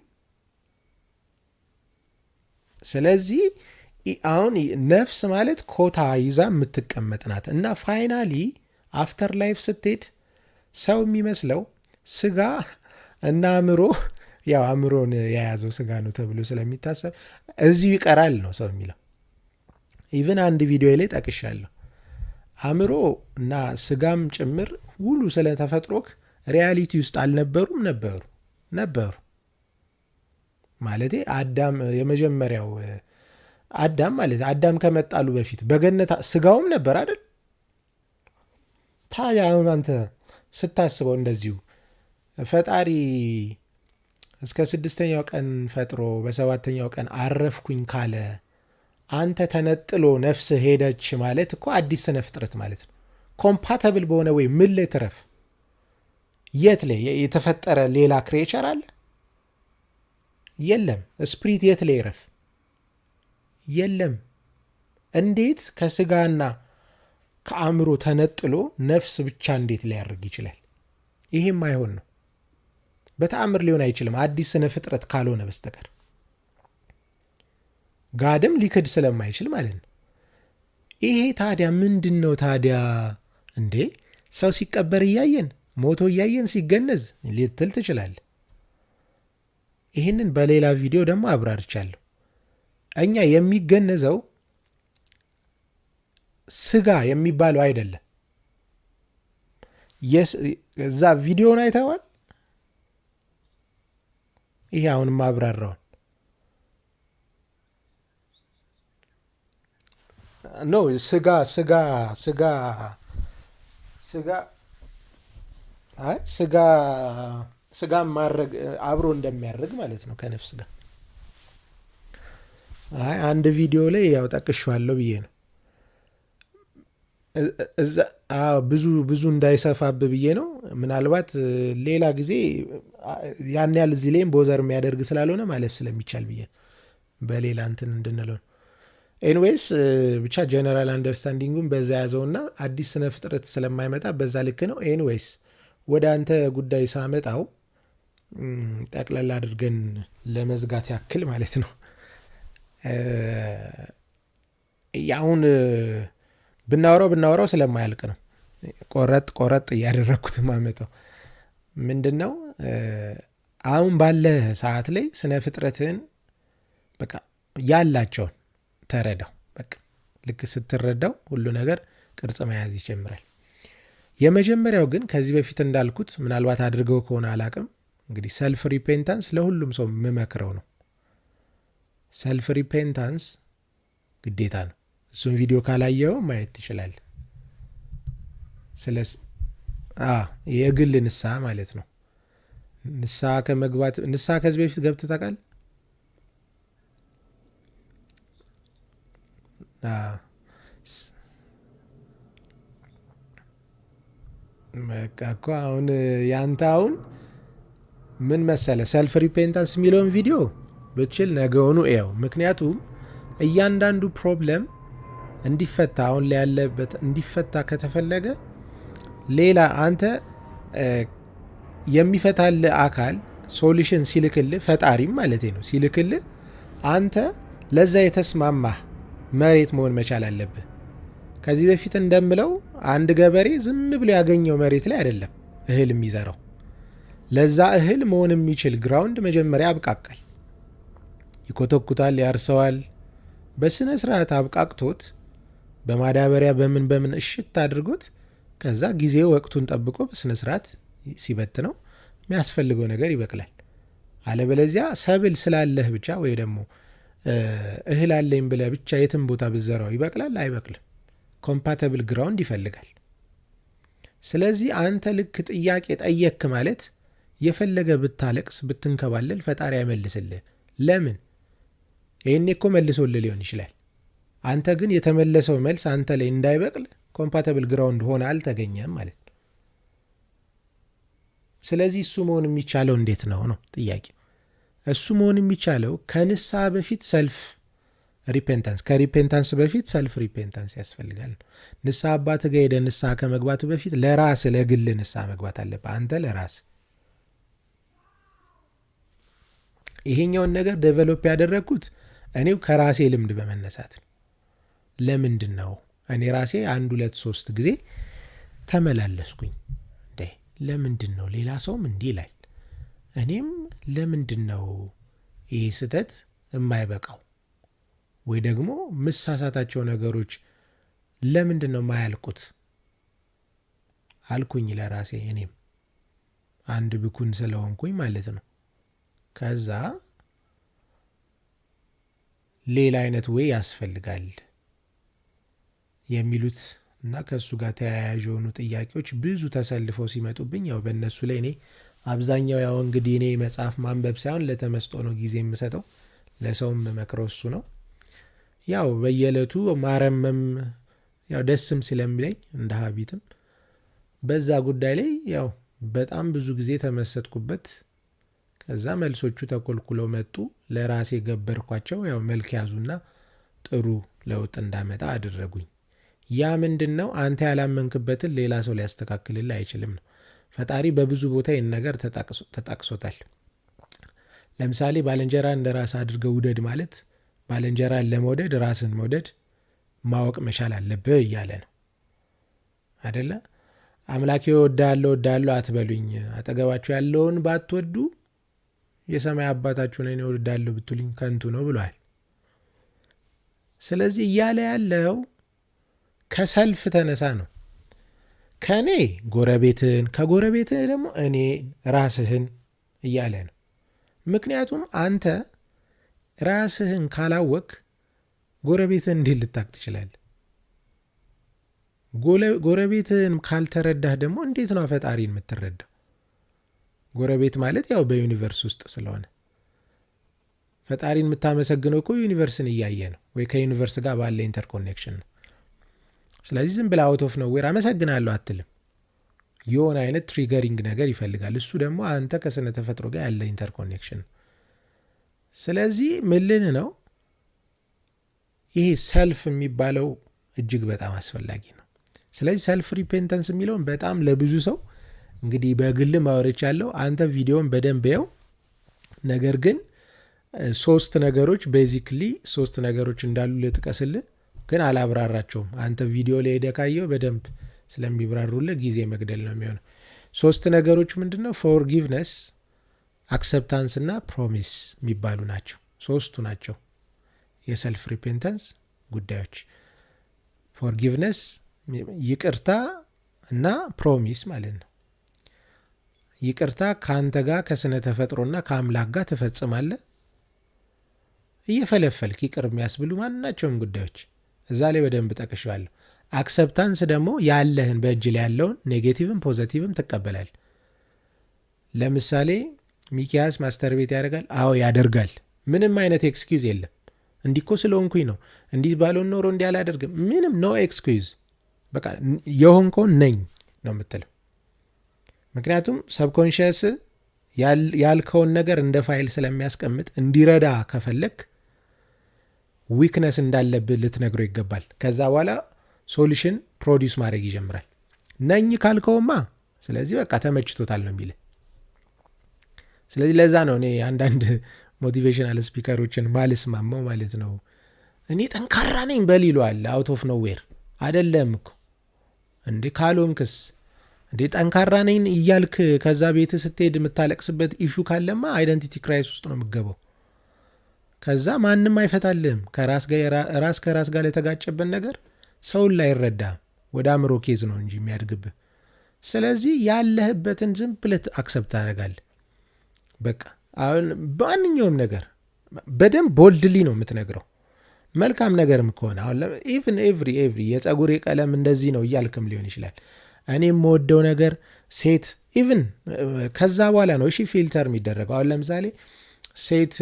ስለዚህ አሁን ነፍስ ማለት ኮታ ይዛ የምትቀመጥ ናት እና finally afterlife ስትሄድ ሰው የሚመስለው ስጋ እና አእምሮ፣ ያው አእምሮን የያዘው ስጋ ነው ተብሎ ስለሚታሰብ እዚሁ ይቀራል ነው ሰው የሚለው። Even አንድ ቪዲዮ ላይ ጠቅሻለሁ። አእምሮ እና ስጋም ጭምር ሁሉ ስለ ተፈጥሮክ reality ውስጥ አልነበሩም? ነበሩ፣ ነበሩ። ማለቴ አዳም፣ የመጀመሪያው አዳም ማለት፣ አዳም ከመጣሉ በፊት በገነት ስጋውም ነበር አይደል? ታዲያ አሁን አንተ ስታስበው እንደዚሁ ፈጣሪ እስከ ስድስተኛው ቀን ፈጥሮ በሰባተኛው ቀን አረፍኩኝ ካለ አንተ ተነጥሎ ነፍስ ሄደች ማለት እኮ አዲስ ስነ ፍጥረት ማለት ነው። Compatible በሆነ ወይ ምን ላይ ትረፍ? የት ላይ የተፈጠረ ሌላ creature አለ? የለም። Spirit የት ላይ ይረፍ? የለም። እንዴት ከስጋና ከአእምሮ ተነጥሎ ነፍስ ብቻ እንዴት ሊያደርግ ይችላል? ይሄም አይሆን ነው። በተአምር ሊሆን አይችልም፣ አዲስ ስነ ፍጥረት ካልሆነ በስተቀር፣ God ም ሊክድ ስለማይችል ማለት ነው። ይሄ ታዲያ ምንድን ነው ታዲያ? እንዴ፣ ሰው ሲቀበር እያየን፣ ሞቶ እያየን፣ ሲገነዝ ልትል ትችላለህ። ይህንን በሌላ ቪዲዮ ደግሞ አብራርቻለሁ። እኛ የሚገነዘው ስጋ የሚባለው አይደለም። እዛ ቪዲዮን አይተዋል። ይሄ አሁን ማብራራውን no ስጋ ስጋ ስጋ ስጋ አይ ስጋ ስጋ ማድረግ አብሮ እንደሚያደርግ ማለት ነው ከነፍስ ጋር። አይ አንድ ቪዲዮ ላይ ያው ጠቅሼዋለሁ ብዬ ነው። እዛ ብዙ ብዙ እንዳይሰፋብ ብዬ ነው። ምናልባት ሌላ ጊዜ ያን ያህል እዚህ ላይም bother የሚያደርግ ስላልሆነ ማለፍ ስለሚቻል ብዬ ነው። በሌላ እንትን እንድንለው ነው። Anyways ብቻ general understanding ኡን በዛ ያዘውና አዲስ ስነ ፍጥረት ስለማይመጣ በዛ ልክ ነው። Anyways ወደ አንተ ጉዳይ ሳመጣው ጠቅለል አድርገን ለመዝጋት ያክል ማለት ነው። አሁን ብናወራው ስለማያልቅ ነው ቆረጥ ቆረጥ እያደረግኩት ማመጣው። ምንድነው አሁን ባለ ሰዓት ላይ ስነ ፍጥረትህን በቃ ያላቸውን ተረዳው። በቃ ልክ ስትረዳው ሁሉ ነገር ቅርጽ መያዝ ይጀምራል። የመጀመሪያው ግን ከዚህ በፊት እንዳልኩት ምናልባት አድርገው ከሆነ አላቅም፣ እንግዲህ self repentance ለሁሉም ሰው የምመክረው ነው። Self repentance ግዴታ ነው። እሱን ቪዲዮ ካላየው ማየት ትችላለህ። ስለ የግል ንስሐ ማለት ነው። ንስሐ ከመግባት ንስሐ ከዚህ በፊት ገብተህ ታውቃለህ? በቃ እኮ አሁን ያንተ አሁን ምን መሰለ self repentance የሚለውን ቪዲዮ ብችል ነገውኑ እየው። ምክንያቱም እያንዳንዱ problem እንዲፈታ አሁን ላይ ያለበት እንዲፈታ ከተፈለገ ሌላ አንተ የሚፈታልህ አካል solution ሲልክልህ ፈጣሪም ማለት ነው ሲልክልህ አንተ ለዛ የተስማማህ መሬት መሆን መቻል አለብህ። ከዚህ በፊት እንደምለው አንድ ገበሬ ዝም ብሎ ያገኘው መሬት ላይ አይደለም እህል የሚዘራው። ለዛ እህል መሆን የሚችል ground መጀመሪያ ያብቃቃል፣ ይኮተኩታል፣ ያርሰዋል። በስነ ስርዓት አብቃቅቶት በማዳበሪያ በምን በምን እሽት አድርጎት ከዛ ጊዜው ወቅቱን ጠብቆ በስነ ስርዓት ሲበትነው የሚያስፈልገው ነገር ይበቅላል። አለበለዚያ ሰብል ስላለህ ብቻ ወይ ደግሞ እህል አለኝ ብለህ ብቻ የትም ቦታ ብትዘራው ይበቅላል? አይበቅልም። Compatible ground ይፈልጋል። ስለዚህ አንተ ልክ ጥያቄ ጠየክ ማለት የፈለገ ብታለቅስ ብትንከባለል ፈጣሪ አይመልስልህ። ለምን? ይሄኔ እኮ መልሶልህ ሊሆን ይችላል። አንተ ግን የተመለሰው መልስ አንተ ላይ እንዳይበቅል compatible ground ሆነ አልተገኘም ማለት ነው። ስለዚህ እሱ መሆን የሚቻለው እንዴት ነው ነው ጥያቄ። እሱ መሆን የሚቻለው ከንስሐ በፊት self repentance፣ ከ repentance በፊት self repentance ያስፈልጋል። ንስሐ አባት ጋር ሄደህ ንስሐ ከመግባቱ በፊት ለራስ ለግል ንስሐ መግባት አለብህ። አንተ ለራስ ይሄኛውን ነገር develop ያደረግኩት እኔው ከራሴ ልምድ በመነሳት ነው። ለምንድን ነው እኔ ራሴ 1 2 3 ጊዜ ተመላለስኩኝ እንዴ? ለምንድን ነው ሌላ ሰውም እንዲህ ይላል፣ እኔም ለምንድን ነው ይሄ ስህተት የማይበቃው ወይ ደግሞ ምሳሳታቸው ነገሮች ለምንድን ነው የማያልቁት አልኩኝ ለራሴ። እኔም አንድ ብኩን ስለሆንኩኝ ማለት ነው። ከዛ ሌላ አይነት ወይ ያስፈልጋል የሚሉት እና ከሱ ጋር ተያያዥ የሆኑ ጥያቄዎች ብዙ ተሰልፈው ሲመጡብኝ ያው በእነሱ ላይ እኔ አብዛኛው ያው እንግዲህ እኔ መጽሐፍ ማንበብ ሳይሆን ለተመስጦ ነው ጊዜ የምሰጠው። ለሰውም መክረው እሱ ነው። ያው በየዕለቱ ማረመም ያው ደስም ስለሚለኝ እንደ ሀቢትም በዛ ጉዳይ ላይ ያው በጣም ብዙ ጊዜ ተመሰጥኩበት። ከዛ መልሶቹ ተኮልኩለው መጡ። ለራሴ ገበርኳቸው። ያው መልክ ያዙና ጥሩ ለውጥ እንዳመጣ አደረጉኝ። ያ ምንድነው? አንተ ያላመንክበትን ሌላ ሰው ሊያስተካክልልህ አይችልም ነው። ፈጣሪ በብዙ ቦታ ይህን ነገር ተጠቅሶታል። ለምሳሌ ባልንጀራ እንደ ራስ አድርገህ ውደድ ማለት ባልንጀራን ለመውደድ ራስን መውደድ ማወቅ መቻል አለብህ እያለ ነው አይደለ? አምላኬ እወድሃለሁ እወድሃለሁ አትበሉኝ፣ አጠገባችሁ ያለውን ባትወዱ የሰማይ አባታችሁን እኔ እወዳለሁ ብትሉኝ ከንቱ ነው ብሏል። ስለዚህ እያለ ያለው ከ self ተነሳ ነው። ከእኔ ጎረቤትህን፣ ከጎረቤትህ ደግሞ እኔ ራስህን እያለ ነው። ምክንያቱም አንተ ራስህን ካላወቅክ ጎረቤትህን እንዴት ልታቅ ትችላለህ? ጎረቤትህን ካልተረዳህ ደግሞ እንዴት ነው ፈጣሪን የምትረዳው? ጎረቤት ማለት ያው በ universe ውስጥ ስለሆነ ፈጣሪን የምታመሰግነው እኮ universe ን እያየ ነው ወይ ከ universe ጋር ባለ interconnection ነው። ስለዚህ ዝም ብለህ out of nowhere አመሰግናለሁ አትልም። የሆነ አይነት triggering ነገር ይፈልጋል። እሱ ደግሞ አንተ ከስነ ተፈጥሮ ጋር ያለ interconnection ነው። ስለዚህ ምልህ ነው ይሄ self የሚባለው እጅግ በጣም አስፈላጊ ነው። ስለዚህ self repentance የሚለውን በጣም ለብዙ ሰው እንግዲህ በግል ማውረቻለሁ። አንተ ቪዲዮን በደንብ የው። ነገር ግን ሶስት ነገሮች፣ basically ሶስት ነገሮች እንዳሉ ልጥቀስልህ፣ ግን አላብራራቸውም። አንተ ቪዲዮ ላይ ሄደህ ካየው በደንብ ስለሚብራሩልህ ጊዜ መግደል ነው የሚሆነው። ሶስት ነገሮች ምንድን ነው? Forgiveness፣ acceptance እና promise የሚባሉ ናቸው። ሶስቱ ናቸው የ self repentance ጉዳዮች። Forgiveness፣ ይቅርታ እና promise ማለት ነው። ይቅርታ ከአንተ ጋር፣ ከስነ ተፈጥሮና ከአምላክ ጋር ትፈጽማለህ። እየፈለፈልክ ይቅር የሚያስብሉ ማናቸውም ጉዳዮች እዛ ላይ በደንብ ጠቅሼዋለሁ። Acceptance ደግሞ ያለህን፣ በእጅ ላይ ያለውን negative ም positive ም ትቀበላለህ። ለምሳሌ ሚኪያስ masturbate ያደርጋል። አዎ ያደርጋል። ምንም አይነት excuse የለም። እንዲህ እኮ ስለሆንኩኝ ነው፣ እንዲህ ባልሆን ኖሮ እንዲህ አላደርግም። ምንም no excuse። በቃ የሆንከውን ነኝ ነው የምትለው። ምክንያቱም subconscious ያልከውን ነገር እንደ ፋይል ስለሚያስቀምጥ እንዲረዳ ከፈለግ weakness እንዳለብህ ልትነግረው ይገባል። ከዛ በኋላ solution produce ማድረግ ይጀምራል። ነኝ ካልከውማ ስለዚህ በቃ ተመችቶታል ነው የሚልህ። ስለዚህ ለዛ ነው እኔ አንዳንድ motivational speaker ኦችን ማልስማማው ማለት ነው። እኔ ጠንካራ ነኝ በል ይለዋል out of nowhere። አደለም እኮ እንዴ? ካልሆንክስ እንዴ? ጠንካራ ነኝ እያልክ ከዛ ቤት ስትሄድ የምታለቅስበት issue ካለማ identity crisis ውስጥ ነው የምገባው። ከዛ ማንም አይፈታልህም። ከራስ ጋር ራስ ከራስ ጋር የተጋጨበት ነገር ሰውን ላይረዳ ወደ አእምሮ case ነው እንጂ የሚያድግብህ። ስለዚህ ያለህበትን ዝም ብለህ accept ታደርጋለህ። በቃ አሁን በማንኛውም ነገር በደንብ boldly ነው የምትነግረው። መልካም ነገርም ከሆነ አሁን even every የጸጉሬ ቀለም እንደዚህ ነው እያልክም ሊሆን ይችላል። እኔ የምወደው ነገር ሴት even ከዛ በኋላ ነው እሺ filter የሚደረገው። አሁን ለምሳሌ ሴት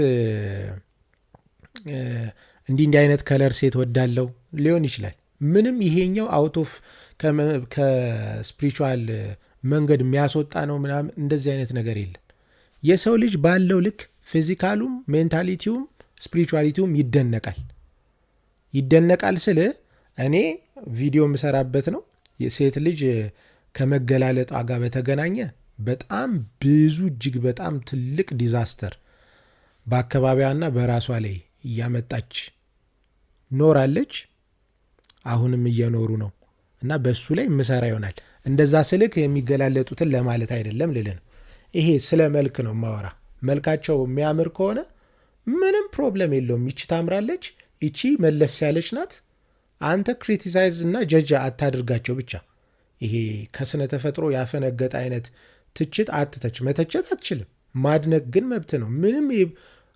እንዲህ እንዲህ አይነት color ሴት ወዳለው ሊሆን ይችላል። ምንም ይሄኛው out of ከ spiritual መንገድ የሚያስወጣ ነው ምናምን እንደዚህ አይነት ነገር የለም። የሰው ልጅ ባለው ልክ physical ኡም mentality ውም spirituality ውም ይደነቃል። ይደነቃል ስል እኔ ቪዲዮ የምሰራበት ነው። የሴት ልጅ ከመገላለጧ ጋር በተገናኘ በጣም ብዙ እጅግ በጣም ትልቅ disaster በአካባቢዋና በራሷ ላይ እያመጣች ኖራለች። አሁንም እየኖሩ ነው እና በሱ ላይ ምሰራ ይሆናል። እንደዛ ስልክ የሚገላለጡትን ለማለት አይደለም ልል ነው። ይሄ ስለ መልክ ነው ማወራ። መልካቸው የሚያምር ከሆነ ምንም problem የለውም። ይቺ ታምራለች፣ ይቺ መለስ ያለች ናት። አንተ criticize እና judge አታድርጋቸው ብቻ። ይሄ ከስነ ተፈጥሮ ያፈነገጠ አይነት ትችት አትተች። መተቸት አትችልም። ማድነቅ ግን መብት ነው። ምንም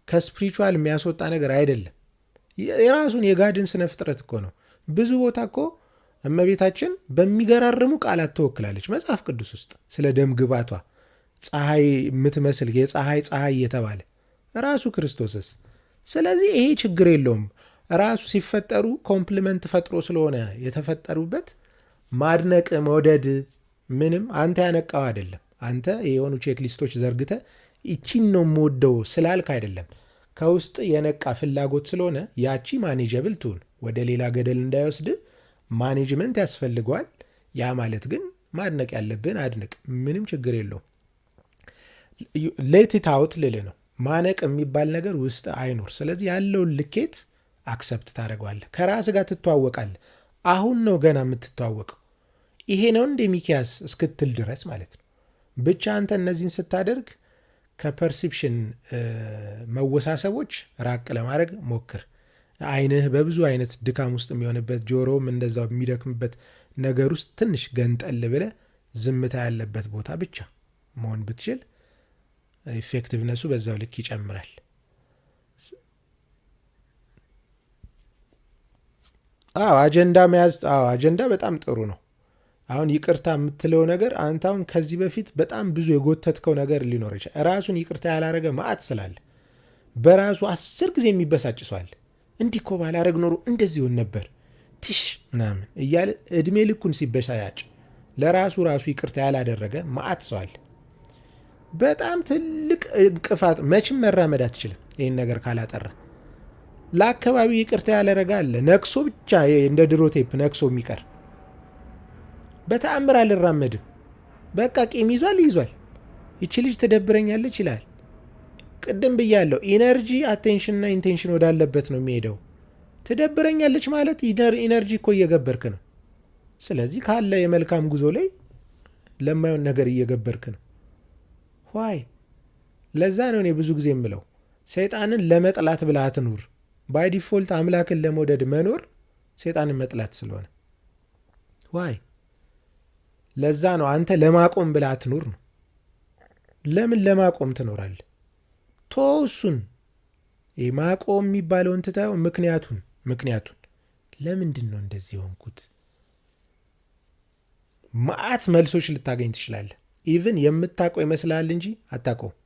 ከ spiritual የሚያስወጣ ነገር አይደለም። የራሱን የ God ን ስነ ፍጥረት እኮ ነው። ብዙ ቦታ እኮ እመቤታችን በሚገራርሙ ቃላት ተወክላለች መጽሐፍ ቅዱስ ውስጥ፣ ስለ ደም ግባቷ ፀሐይ የምትመስል፣ የፀሐይ ፀሐይ እየተባለ ራሱ ክርስቶስስ። ስለዚህ ይሄ ችግር የለውም። ራሱ ሲፈጠሩ complement ፈጥሮ ስለሆነ የተፈጠሩበት ማድነቅ መውደድ ምንም አንተ ያነቃው አይደለም። አንተ የሆኑ checklist ኦች ዘርግተህ ይቺን ነው የምወደው ስላልክ አይደለም። ከውስጥ የነቃ ፍላጎት ስለሆነ ያቺ manageable ትሁን፣ ወደ ሌላ ገደል እንዳይወስድ management ያስፈልገዋል። ያ ማለት ግን ማድነቅ ያለብን አድንቅ፣ ምንም ችግር የለውም። Let it out ልል ነው። ማነቅ የሚባል ነገር ውስጥ አይኖር። ስለዚህ ያለውን ልኬት accept ታደርገዋለህ። ከራስ ጋር ትተዋወቃለህ። አሁን ነው ገና የምትተዋወቀው። ይሄ ነው እንደ ሚኪያስ እስክትል ድረስ ማለት ነው። ብቻ አንተ እነዚህን ስታደርግ ከ perception መወሳሰቦች ራቅ ለማድረግ ሞክር። አይንህ በብዙ አይነት ድካም ውስጥ የሚሆንበት፣ ጆሮም እንደዛው የሚደክምበት ነገር ውስጥ ትንሽ ገንጠል ብለህ ዝምታ ያለበት ቦታ ብቻ መሆን ብትችል effectiveness ኡ በዛው ልክ ይጨምራል። አዎ አጀንዳ መያዝ፣ አዎ አጀንዳ በጣም ጥሩ ነው። አሁን ይቅርታ የምትለው ነገር አንተ አሁን ከዚህ በፊት በጣም ብዙ የጎተትከው ነገር ሊኖር ይችላል። ራሱን ይቅርታ ያላረገ መዓት ስላለ በራሱ 10 ጊዜ የሚበሳጭ ሰው አለ። እንዲህ እኮ ባላረግ ኖሮ እንደዚህ ይሆን ነበር ትሽ ምናምን እያለ እድሜ ልኩን ሲበሳጭ ለራሱ ራሱ ይቅርታ ያላደረገ መዓት ሰው አለ። በጣም ትልቅ እንቅፋት፣ መቼም መራመድ አትችልም ይህን ነገር ካላጠራ። ለአካባቢው ይቅርታ ያላረገ አለ፣ ነክሶ ብቻ እንደ ድሮ ቴፕ ነክሶ የሚቀር፣ በተአምር አልራመድም፣ በቃ ቂም ይዟል ይዟል፣ ይቺ ልጅ ትደብረኛለች ይላል። ቅድም ብያለሁ፣ energy attention ና intention ወዳለበት ነው የሚሄደው። ትደብረኛለች ማለት energy እኮ እየገበርክ ነው። ስለዚህ ካለ የመልካም ጉዞ ላይ ለማይሆን ነገር እየገበርክ ነው። Why? ለዛ ነው እኔ ብዙ ጊዜ የምለው ሰይጣንን ለመጥላት ብለህ አትኑር። By default አምላክን ለመውደድ መኖር ሰይጣንን መጥላት ስለሆነ። Why? ለዛ ነው አንተ ለማቆም ብለህ አትኑር ነው። ለምን ለማቆም ትኖራለህ? ተወው እሱን። ይሄ ማቆም የሚባለውን ትተኸው ምክንያቱን ለምንድን ነው እንደዚህ የሆንኩት? መዓት መልሶች ልታገኝ ትችላለህ። Even የምታውቀው ይመስልሃል እንጂ አታውቀውም።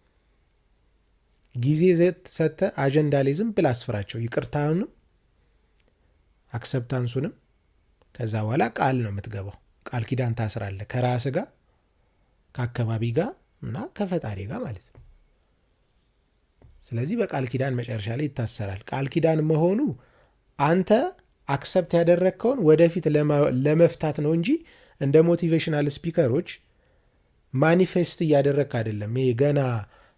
ጊዜ ሰጥተህ አጀንዳ ላይ ዝም ብለህ አስፍራቸው፣ ይቅርታውንም acceptance ኡንም። ከዛ በኋላ ቃል ነው የምትገባው። ቃል ኪዳን ታስራለህ ከራስህ ጋር፣ ከአካባቢ ጋር እና ከፈጣሪ ጋር ማለት ነው። ስለዚህ በቃል ኪዳን መጨረሻ ላይ ይታሰራል። ቃል ኪዳን መሆኑ አንተ accept ያደረግከውን ወደፊት ለመፍታት ነው እንጂ እንደ motivational speaker ኦች manifest እያደረግክ አይደለም። ይሄ ገና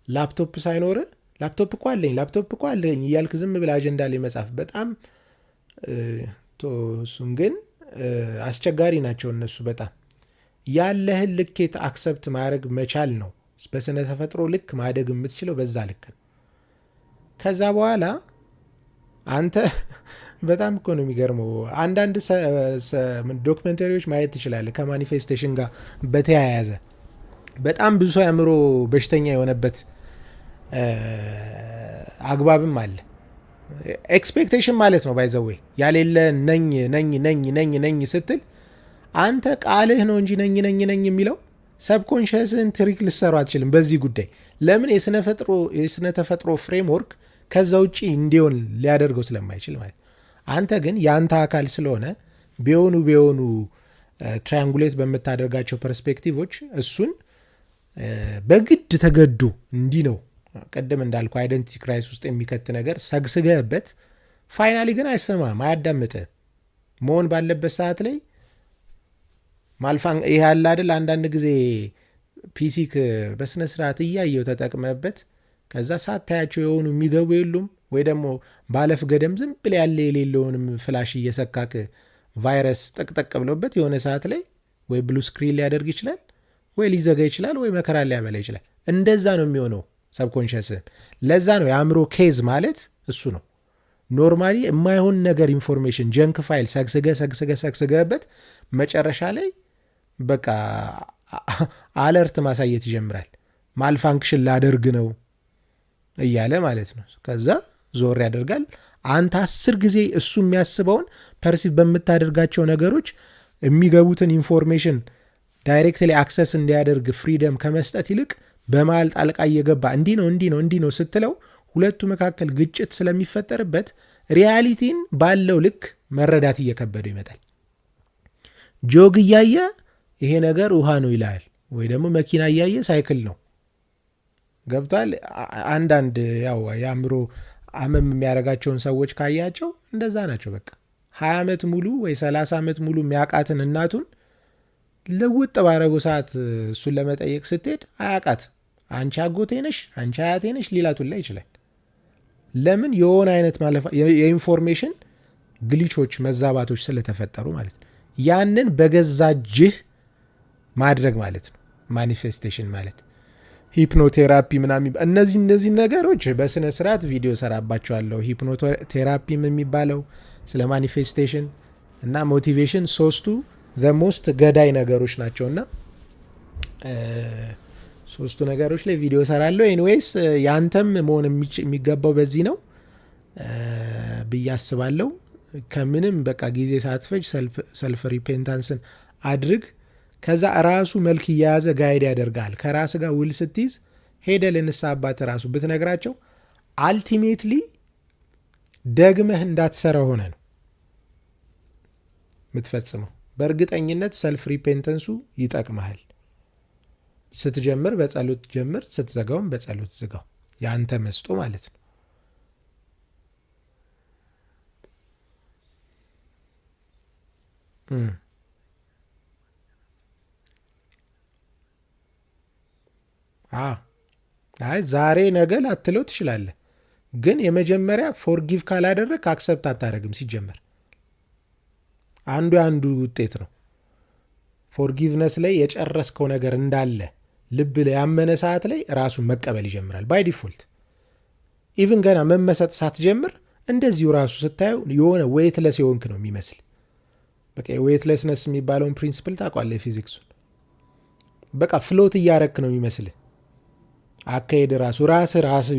ላፕቶፕ ሳይኖር ላፕቶፕ እኮ አለኝ፣ ላፕቶፕ እኮ አለኝ እያልክ ዝም ብለህ አጀንዳ ላይ መጻፍ በጣም፣ እሱም ግን አስቸጋሪ ናቸው እነሱ በጣም። ያለህን ልኬት accept ማድረግ መቻል ነው። በስነ ተፈጥሮ ልክ ማደግ የምትችለው በዛ ልክ ነው። ከዛ በኋላ አንተ በጣም እኮ ነው የሚገርመው። አንዳንድ documentary ዎች ማየት ትችላለህ ከ manifestation ጋር በተያያዘ በጣም ብዙ ሰው የአእምሮ በሽተኛ የሆነበት አግባብም አለ። Expectation ማለት ነው by the way፣ ያሌለ ነኝ ነኝ ነኝ ነኝ ነኝ ስትል አንተ ቃልህ ነው እንጂ ነኝ ነኝ ነኝ የሚለው subconscious ን trick ልሰሩ አትችልም በዚህ ጉዳይ። ለምን? የስነ ተፈጥሮ framework ከዛ ውጪ እንዲሆን ሊያደርገው ስለማይችል ማለት። አንተ ግን የአንተ አካል ስለሆነ ቢሆኑ ቢሆኑ triangulate በምታደርጋቸው perspective ኦች እሱን በግድ ተገዶ እንዲህ ነው፣ ቅድም እንዳልኩ identity crisis ውስጥ የሚከት ነገር ሰግስገህበት finally ግን አይሰማም፣ አያዳምጥህም። መሆን ባለበት ሰዓት ላይ ይሄ አለ አይደል? አንዳንድ ጊዜ PC ክ በስነ ስርዓት እያየው ተጠቅመበት ከዛ ሳታያቸው የሆኑ የሚገቡ የሉም ወይ ደግሞ ባለፍ ገደም ዝም ብለህ ያለ የሌለውንም flash እየሰካክ ቫይረስ ጠቅጠቅ ብሎበት የሆነ ሰዓት ላይ ወይ blue screen ሊያደርግ ይችላል፣ ወይ ሊዘጋ ይችላል፣ ወይ መከራ ሊያበላ ይችላል። እንደዛ ነው የሚሆነው subconscious። ለዛ ነው የአእምሮ case ማለት እሱ ነው። Normally የማይሆን ነገር information junk file ሰግስገ ሰግስገ ሰግስገበት መጨረሻ ላይ በቃ alert ማሳየት ይጀምራል። Malfunction ላደርግ ነው እያለ ማለት ነው። ከዛ ዞር ያደርጋል። አንተ 10 ጊዜ እሱ የሚያስበውን perceive በምታደርጋቸው ነገሮች የሚገቡትን information directly access እንዲያደርግ freedom ከመስጠት ይልቅ በመሃል ጣልቃ እየገባ እንዲህ ነው፣ እንዲህ ነው፣ እንዲህ ነው ስትለው ሁለቱ መካከል ግጭት ስለሚፈጠርበት reality ን ባለው ልክ መረዳት እየከበደው ይመጣል። ጆግ እያየ ይሄ ነገር ውሃ ነው ይላል፣ ወይ ደግሞ መኪና እያየ ሳይክል ነው። ገብቷል። አንዳንድ ያው የአእምሮ አመም የሚያደርጋቸውን ሰዎች ካያቸው እንደዛ ናቸው። በቃ 20 ዓመት ሙሉ ወይ 30 ዓመት ሙሉ የሚያውቃትን እናቱን ልውጥ ባረገው ሰዓት እሱን ለመጠየቅ ስትሄድ አያውቃት። አንቺ አጎቴ ነሽ፣ አንቺ አያቴ ነሽ ሊላት ሁላ ይችላል። ለምን? የሆነ አይነት የ information glitch ኦች፣ መዛባቶች ስለተፈጠሩ ማለት ነው። ያንን በገዛ እጅህ ማድረግ ማለት ነው manifestation ማለት። Hypnotherapy ምናምን እነዚህ ነገሮች በስነ ስርዓት ቪዲዮ ሰራባቸዋለሁ። Hypnotherapy ም የሚባለው ስለ manifestation እና motivation ሶስቱ the most ገዳይ ነገሮች ናቸውና ሶስቱ ነገሮች ላይ ቪዲዮ ሰራለሁ። Anyways ያንተም መሆን የሚገባው በዚህ ነው ብዬ አስባለሁ። ከምንም በቃ ጊዜ ሳትፈጅ self repentance ን አድርግ። ከዛ ራሱ መልክ እየያዘ guide ያደርጋል። ከራስ ጋር ውል ስትይዝ ሄደ ለንስሐ አባት ራሱ ብትነግራቸው ultimately ደግመህ እንዳትሰራ ሆነ ነው የምትፈጽመው። በእርግጠኝነት self repentance ኡ ይጠቅመሃል። ስትጀምር በጸሎት ጀምር፣ ስትዘጋውም በጸሎት ዝጋው። ያንተ መስጦ ማለት ነው። አይ ዛሬ ነገ ላትለው ትችላለህ፣ ግን የመጀመሪያ forgive ካላደረግ accept አታደርግም። ሲጀመር አንዱ የአንዱ ውጤት ነው። Forgiveness ላይ የጨረስከው ነገር እንዳለ ልብ ላይ ያመነ ሰዓት ላይ ራሱን መቀበል ይጀምራል። By default even ገና መመሰጥ ሳትጀምር እንደዚሁ ራሱ ስታየው የሆነ weightless የሆንክ ነው የሚመስል። በቃ የ weightlessness የሚባለውን principle ታውቀዋለህ፣ የፊዚክሱን። በቃ float እያረክ ነው የሚመስልህ አካሄድ ራሱ ራስ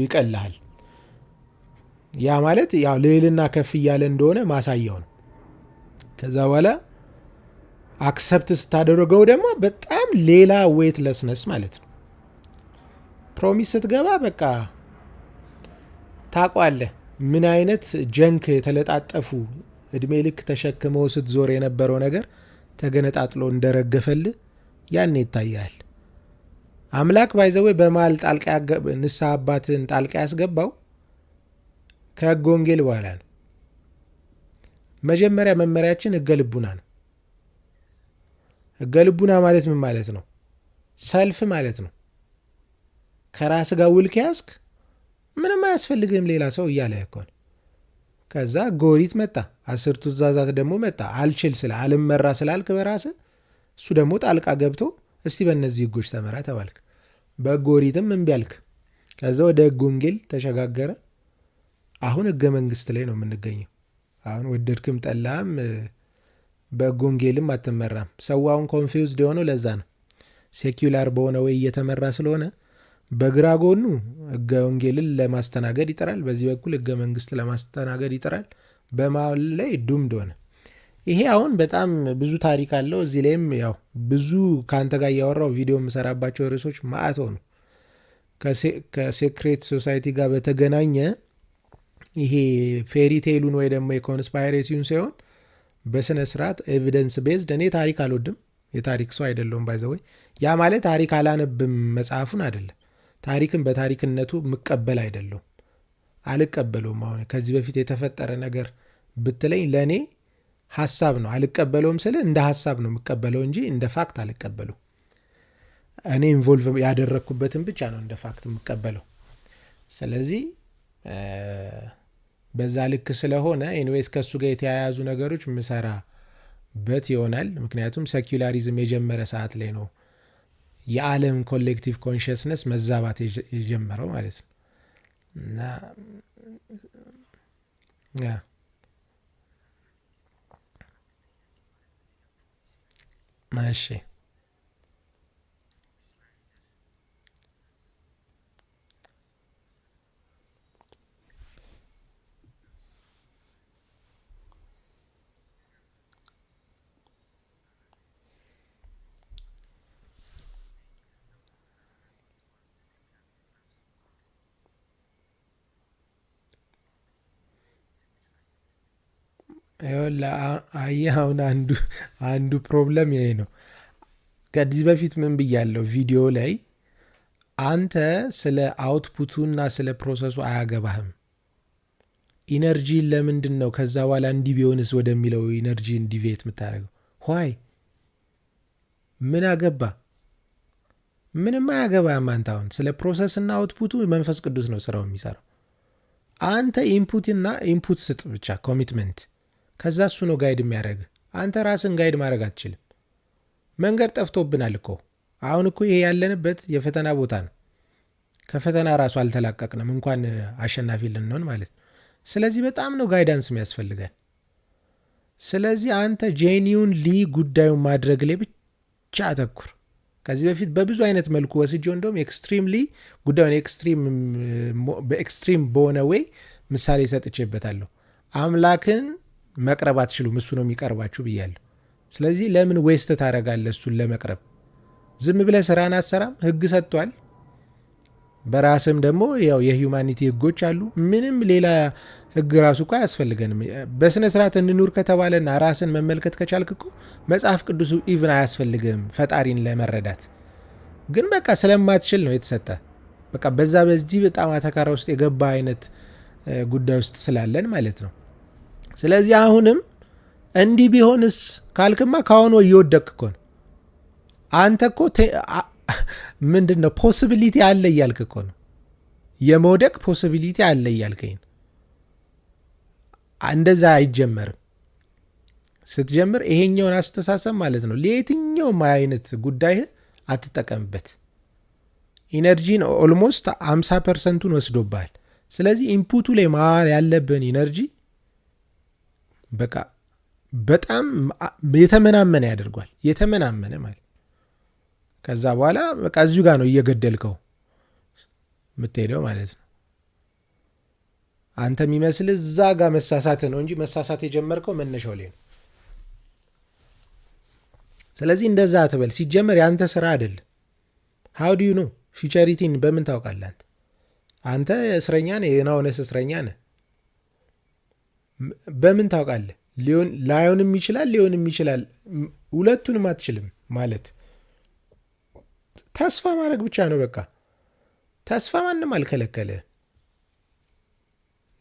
ይቀልሃል። ያ ማለት ያው ልዕልና ከፍ እያለ እንደሆነ ማሳያው ነው። ከዛ በኋላ accept ስታደርገው ደግሞ በጣም ሌላ weightlessness ማለት ነው። Promise ስትገባ በቃ ታውቀዋለህ ምን አይነት junk የተለጣጠፉ እድሜ ልክ ተሸክመው ስትዞር የነበረው ነገር ተገነጣጥሎ እንደረገፈልህ ያኔ ይታያል። አምላክ by the way በመሃል ጣልቃ ንስሐ አባትን ጣልቃ ያስገባው ከሕገ ወንጌል በኋላ ነው። መጀመሪያ መመሪያችን ሕገ ልቡና ነው። ሕገ ልቡና ማለት ምን ማለት ነው? Self ማለት ነው። ከራስ ጋር ውል ከያዝክ ምንም አያስፈልግህም ሌላ ሰው እያለ እኮ ነው። ከዛ ጎሪት መጣ፣ አስርቱ ትእዛዛት ደግሞ መጣ። አልችል ስለ አልመራ ስላልክ በራስህ እሱ ደግሞ ጣልቃ ገብቶ እስቲ በእነዚህ ሕጎች ተመራ ተባልክ። በጎሪትም እምቢ አልክ። ከዛ ወደ ሕገ ወንጌል ተሸጋገረ። አሁን ሕገ መንግስት ላይ ነው የምንገኘው። አሁን ወደድክም ጠላህም በሕገ ወንጌልም አትመራም። ሰው አሁን confused የሆነው ለዛ ነው። Secular በሆነ ወይ እየተመራ ስለሆነ በግራ ጎኑ ሕገ ወንጌልን ለማስተናገድ ይጥራል፣ በዚህ በኩል ሕገ መንግስት ለማስተናገድ ይጥራል። በመሀል ላይ doomed ሆነ። ይሄ አሁን በጣም ብዙ ታሪክ አለው። እዚህ ላይም ያው ብዙ ከአንተ ጋር እያወራው ቪዲዮ የምሰራባቸው ርዕሶች ማአት ሆኑ። ከ secret society ጋር በተገናኘ ይሄ fairy tale ኡን ወይ ደግሞ የ conspiracy ውን ሳይሆን በስነ ስርዓት evidence based። እኔ ታሪክ አልወድም፣ የታሪክ ሰው አይደለሁም። By the way ያ ማለት ታሪክ አላነብም መጽሐፉን አይደለም። ታሪክን በታሪክነቱ ምቀበል አይደለሁም፣ አልቀበለውም። አሁን ከዚህ በፊት የተፈጠረ ነገር ብትለኝ ለእኔ ሀሳብ ነው። አልቀበለውም ስል እንደ ሀሳብ ነው የምቀበለው እንጂ እንደ fact አልቀበለው። እኔ involve ያደረግኩበትን ብቻ ነው እንደ fact የምቀበለው። ስለዚህ በዛ ልክ ስለሆነ anyways ከእሱ ጋር የተያያዙ ነገሮች ምሰራበት ይሆናል። ምክንያቱም secularism የጀመረ ሰዓት ላይ ነው የዓለም collective consciousness መዛባት የጀመረው ማለት ነው። እና እሺ ይኸውልህ አየህ አሁን አንዱ problem ይሄ ነው። ከዚህ በፊት ምን ብያለሁ ቪዲዮ ላይ፣ አንተ ስለ output ኡና ስለ process ኡ አያገባህም። Energy ን ለምንድን ነው ከዛ በኋላ እንዲህ ቢሆንስ ወደሚለው energy ን deviate የምታደርገው? Why ምን አገባ? ምንም አያገባህም። አንተ አሁን ስለ process እና output ኡ መንፈስ ቅዱስ ነው ስራው የሚሰራው። አንተ input እና input ስጥ ብቻ commitment፣ ከዛ እሱ ነው guide የሚያደርግ። አንተ ራስን guide ማድረግ አትችልም። መንገድ ጠፍቶብናል እኮ አሁን እኮ ይሄ ያለንበት የፈተና ቦታ ነው። ከፈተና ራሱ አልተላቀቅንም እንኳን አሸናፊ ልንሆን ማለት ነው። ስለዚህ በጣም ነው guidance የሚያስፈልገን። ስለዚህ አንተ genuinely ጉዳዩን ማድረግ ላይ ብቻ አተኩር። ከዚህ በፊት በብዙ አይነት መልኩ ወስጄው እንደውም extremely ጉዳዩን extreme በ extreme በሆነ way ምሳሌ ሰጥቼበታለሁ። አምላክን መቅረብ አትችሉም፣ እሱ ነው የሚቀርባችሁ ብያለሁ። ስለዚህ ለምን waste ታደርጋለህ እሱን ለመቅረብ? ዝም ብለህ ስራን አትሰራም። ህግ ሰጥቷል። በራስም ደግሞ ያው የ humanity ህጎች አሉ። ምንም ሌላ ህግ ራሱ እኮ አያስፈልገንም። በስነ ስርዓት እንኑር ከተባለና ራስን መመልከት ከቻልክ እኮ መጽሐፍ ቅዱሱ even አያስፈልግም ፈጣሪን ለመረዳት። ግን በቃ ስለማትችል ነው የተሰጠ። በቃ በዛ በዚህ በጣም አተካራ ውስጥ የገባ አይነት ጉዳይ ውስጥ ስላለን ማለት ነው። ስለዚህ አሁንም እንዲህ ቢሆንስ ካልክማ ከአሁኑ እየወደቅክ እኮ ነው። አንተ እኮ ምንድን ነው possibility አለ እያልክ እኮ ነው። የመውደቅ possibility አለ እያልከኝ ነው። እንደዛ አይጀመርም። ስትጀምር ይሄኛውን አስተሳሰብ ማለት ነው ለየትኛውም አይነት ጉዳይህ አትጠቀምበት። Energy ን almost 50 percent ኡን ወስዶብሃል። ስለዚህ input ኡ ላይ መዋል ያለብን energy በቃ በጣም የተመናመነ ያደርጓል። የተመናመነ ማለት ከዛ በኋላ በቃ እዚሁ ጋር ነው እየገደልከው የምትሄደው ማለት ነው። አንተ የሚመስል እዛ ጋር መሳሳት ነው እንጂ መሳሳት የጀመርከው መነሻው ላይ ነው። ስለዚህ እንደዛ አትበል። ሲጀመር የአንተ ስራ አይደለም። How do you know future ን በምን ታውቃለህ? አንተ እስረኛ ነህ፣ የ nowness እስረኛ ነህ። በምን ታውቃለህ? ሊሆን ላይሆንም ይችላል፣ ሊሆንም ይችላል። ሁለቱንም አትችልም ማለት ተስፋ ማድረግ ብቻ ነው። በቃ ተስፋ ማንም አልከለከለ።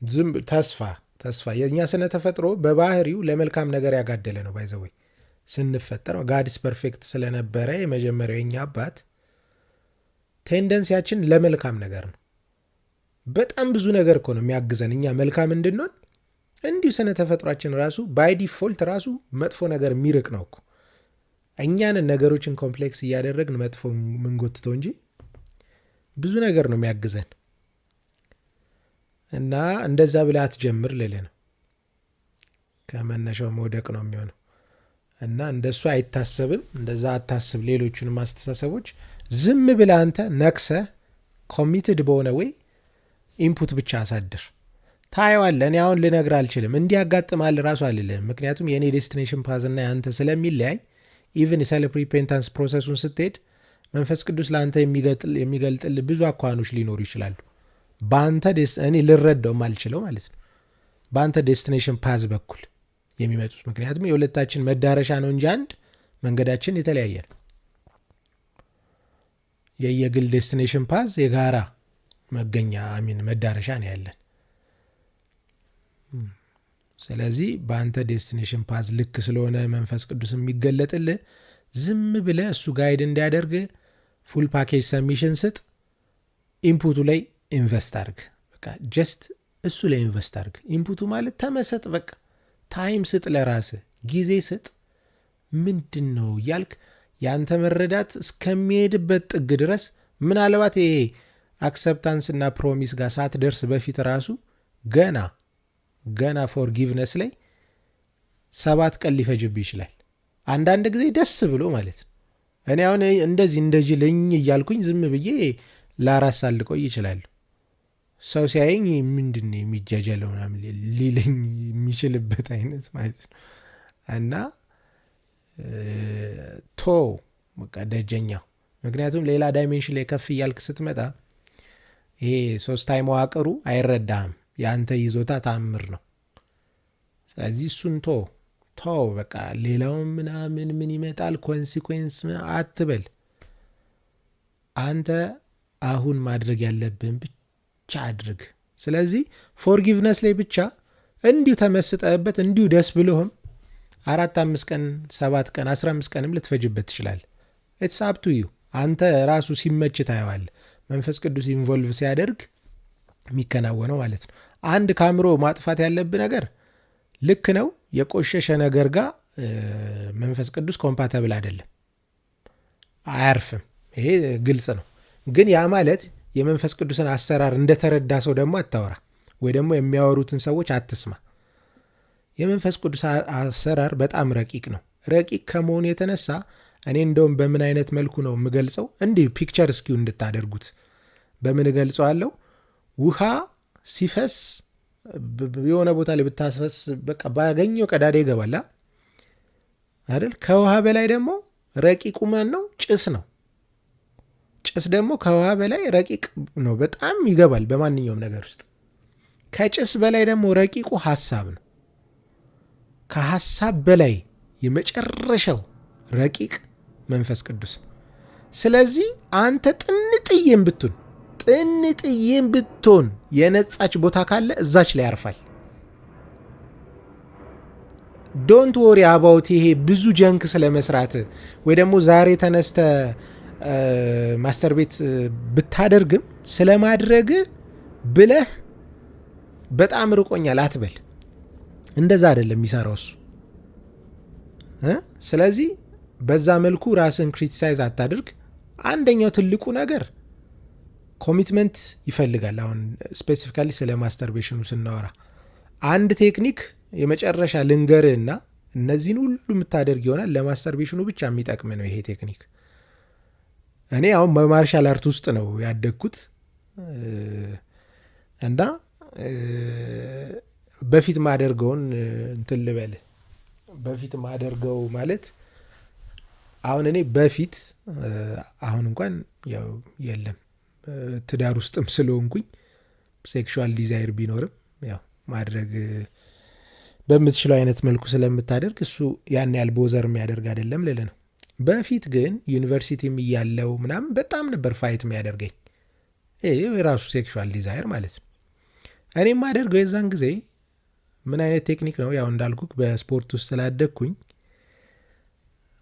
ዝም ተስፋ ተስፋ የእኛ ስነ ተፈጥሮ በባህሪው ለመልካም ነገር ያጋደለ ነው። By the way ስንፈጠር God's perfect ስለነበረ የመጀመሪያው የኛ አባት tendency ያችን ለመልካም ነገር ነው። በጣም ብዙ ነገር እኮ ነው የሚያግዘን እኛ መልካም እንድንሆን። እንዲሁ ስነ ተፈጥሯችን ራሱ by default ራሱ መጥፎ ነገር የሚርቅ ነው እኮ። እኛንን ነገሮችን complex እያደረግን መጥፎ ምንጎትተው እንጂ ብዙ ነገር ነው የሚያግዘን። እና እንደዛ ብለህ አትጀምር ልልህ ነው። ከመነሻው መውደቅ ነው የሚሆነው። እና እንደሱ አይታሰብም። እንደዛ አታስብ። ሌሎቹንም አስተሳሰቦች ዝም ብለህ አንተ ነክሰህ committed በሆነ way input ብቻ አሳድር። ታየዋለህ። እኔ አሁን ልነግርህ አልችልም። እንዲህ ያጋጥማል ራሱ አልልህም። ምክንያቱም የእኔ destination path እና የአንተ ስለሚለያይ even የ self repentance process ኡን ስትሄድ መንፈስ ቅዱስ ለአንተ የሚገልጥልህ ብዙ አኳኋኖች ሊኖሩ ይችላሉ። በአንተ እኔ ልረዳው ማልችለው ማለት ነው። በአንተ destination path በኩል የሚመጡት፣ ምክንያቱም የሁለታችን መዳረሻ ነው እንጂ አንድ፣ መንገዳችን የተለያየ ነው። የየግል destination path የጋራ መገኛ I mean መዳረሻ ነው ያለን። ስለዚህ በአንተ destination path ልክ ስለሆነ መንፈስ ቅዱስ የሚገለጥልህ ዝም ብለህ እሱ guide እንዲያደርግ full package submission ስጥ። Input ኡ ላይ invest አድርግ። በቃ just እሱ ላይ invest አድርግ። Input ኡ ማለት ተመሰጥ። በቃ time ስጥ፣ ለራስህ ጊዜ ስጥ። ምንድን ነው እያልክ ያንተ መረዳት እስከሚሄድበት ጥግ ድረስ፣ ምናልባት ይሄ acceptance እና promise ጋር ሳትደርስ በፊት ራሱ ገና ገና forgiveness ላይ 7 ቀን ሊፈጅብህ ይችላል። አንዳንድ ጊዜ ደስ ብሎ ማለት ነው። እኔ አሁን እንደዚህ እንደ ጅልኝ እያልኩኝ ዝም ብዬ ለ4 ሰዓት ልቆይ ይችላሉ። ሰው ሲያየኝ ምንድን ነው የሚጃጃለው ምናምን ሊለኝ የሚችልበት አይነት ማለት ነው። እና ቶ በቃ ደጀኛው፣ ምክንያቱም ሌላ dimension ላይ ከፍ እያልክ ስትመጣ ይሄ ሶስታይ መዋቅሩ አይረዳህም። የአንተ ይዞታ ታምር ነው። ስለዚህ እሱን ቶ ቶ በቃ ሌላውን ምናምን ምን ይመጣል consequence አትበል። አንተ አሁን ማድረግ ያለብህን ብቻ አድርግ። ስለዚህ forgiveness ላይ ብቻ እንዲሁ ተመስጠህበት እንዲሁ ደስ ብሎህም 4፣ 5 ቀን፣ 7 ቀን፣ 15 ቀንም ልትፈጅበት ትችላል። It's up to you። አንተ ራሱ ሲመች ታየዋለህ። መንፈስ ቅዱስ involve ሲያደርግ የሚከናወነው ማለት ነው። አንድ ከአእምሮ ማጥፋት ያለብህ ነገር ልክ ነው። የቆሸሸ ነገር ጋር መንፈስ ቅዱስ compatible አይደለም፣ አያርፍም። ይሄ ግልጽ ነው። ግን ያ ማለት የመንፈስ ቅዱስን አሰራር እንደተረዳ ሰው ደግሞ አታወራ፣ ወይ ደግሞ የሚያወሩትን ሰዎች አትስማ። የመንፈስ ቅዱስ አሰራር በጣም ረቂቅ ነው። ረቂቅ ከመሆኑ የተነሳ እኔ እንደውም በምን አይነት መልኩ ነው የምገልጸው? እንዲህ picture እስኪው እንድታደርጉት በምን እገልጸዋለሁ? ውሃ ሲፈስ የሆነ ቦታ ላይ ብታስፈስ በቃ ባገኘው ቀዳዳ ይገባል አይደል? ከውሃ በላይ ደግሞ ረቂቁ ማን ነው? ጭስ ነው። ጭስ ደግሞ ከውሃ በላይ ረቂቅ ነው፣ በጣም ይገባል በማንኛውም ነገር ውስጥ። ከጭስ በላይ ደግሞ ረቂቁ ሀሳብ ነው። ከሀሳብ በላይ የመጨረሻው ረቂቅ መንፈስ ቅዱስ ነው። ስለዚህ አንተ ጥንጥዬም ብትሆን የነጻች ቦታ ካለ እዛች ላይ ያርፋል። Don't worry about ይሄ ብዙ junk ስለመስራት ወይ ደግሞ ዛሬ ተነስተ masturbate ብታደርግም ስለማድረግ ብለህ በጣም ርቆኛል አትበል። እንደዛ አይደለም የሚሰራው እሱ። ስለዚህ በዛ መልኩ ራስን criticize አታድርግ። አንደኛው ትልቁ ነገር commitment ይፈልጋል። አሁን specifically ስለ masturbation ኑ ስናወራ አንድ technique የመጨረሻ ልንገርህና እነዚህን ሁሉ የምታደርግ ይሆናል። ለ masturbation ኑ ብቻ የሚጠቅም ነው ይሄ technique። እኔ አሁን በ martial art ውስጥ ነው ያደግኩት እና በፊት ማደርገውን እንትን ልበል፣ በፊት ማደርገው ማለት አሁን እኔ በፊት፣ አሁን እንኳን ያው የለም፣ ትዳር ውስጥም ስለሆንኩኝ sexual desire ቢኖርም ያው ማድረግ በምትችለው አይነት መልኩ ስለምታደርግ እሱ ያን ያህል bother የሚያደርግ አይደለም ልል ነው። በፊት ግን ዩኒቨርሲቲም እያለው ምናምን በጣም ነበር fight የሚያደርገኝ ይሄ የራሱ sexual desire ማለት ነው። እኔ የማደርገው የዛን ጊዜ ምን አይነት technique ነው? ያው እንዳልኩህ በስፖርት ውስጥ ስላደግኩኝ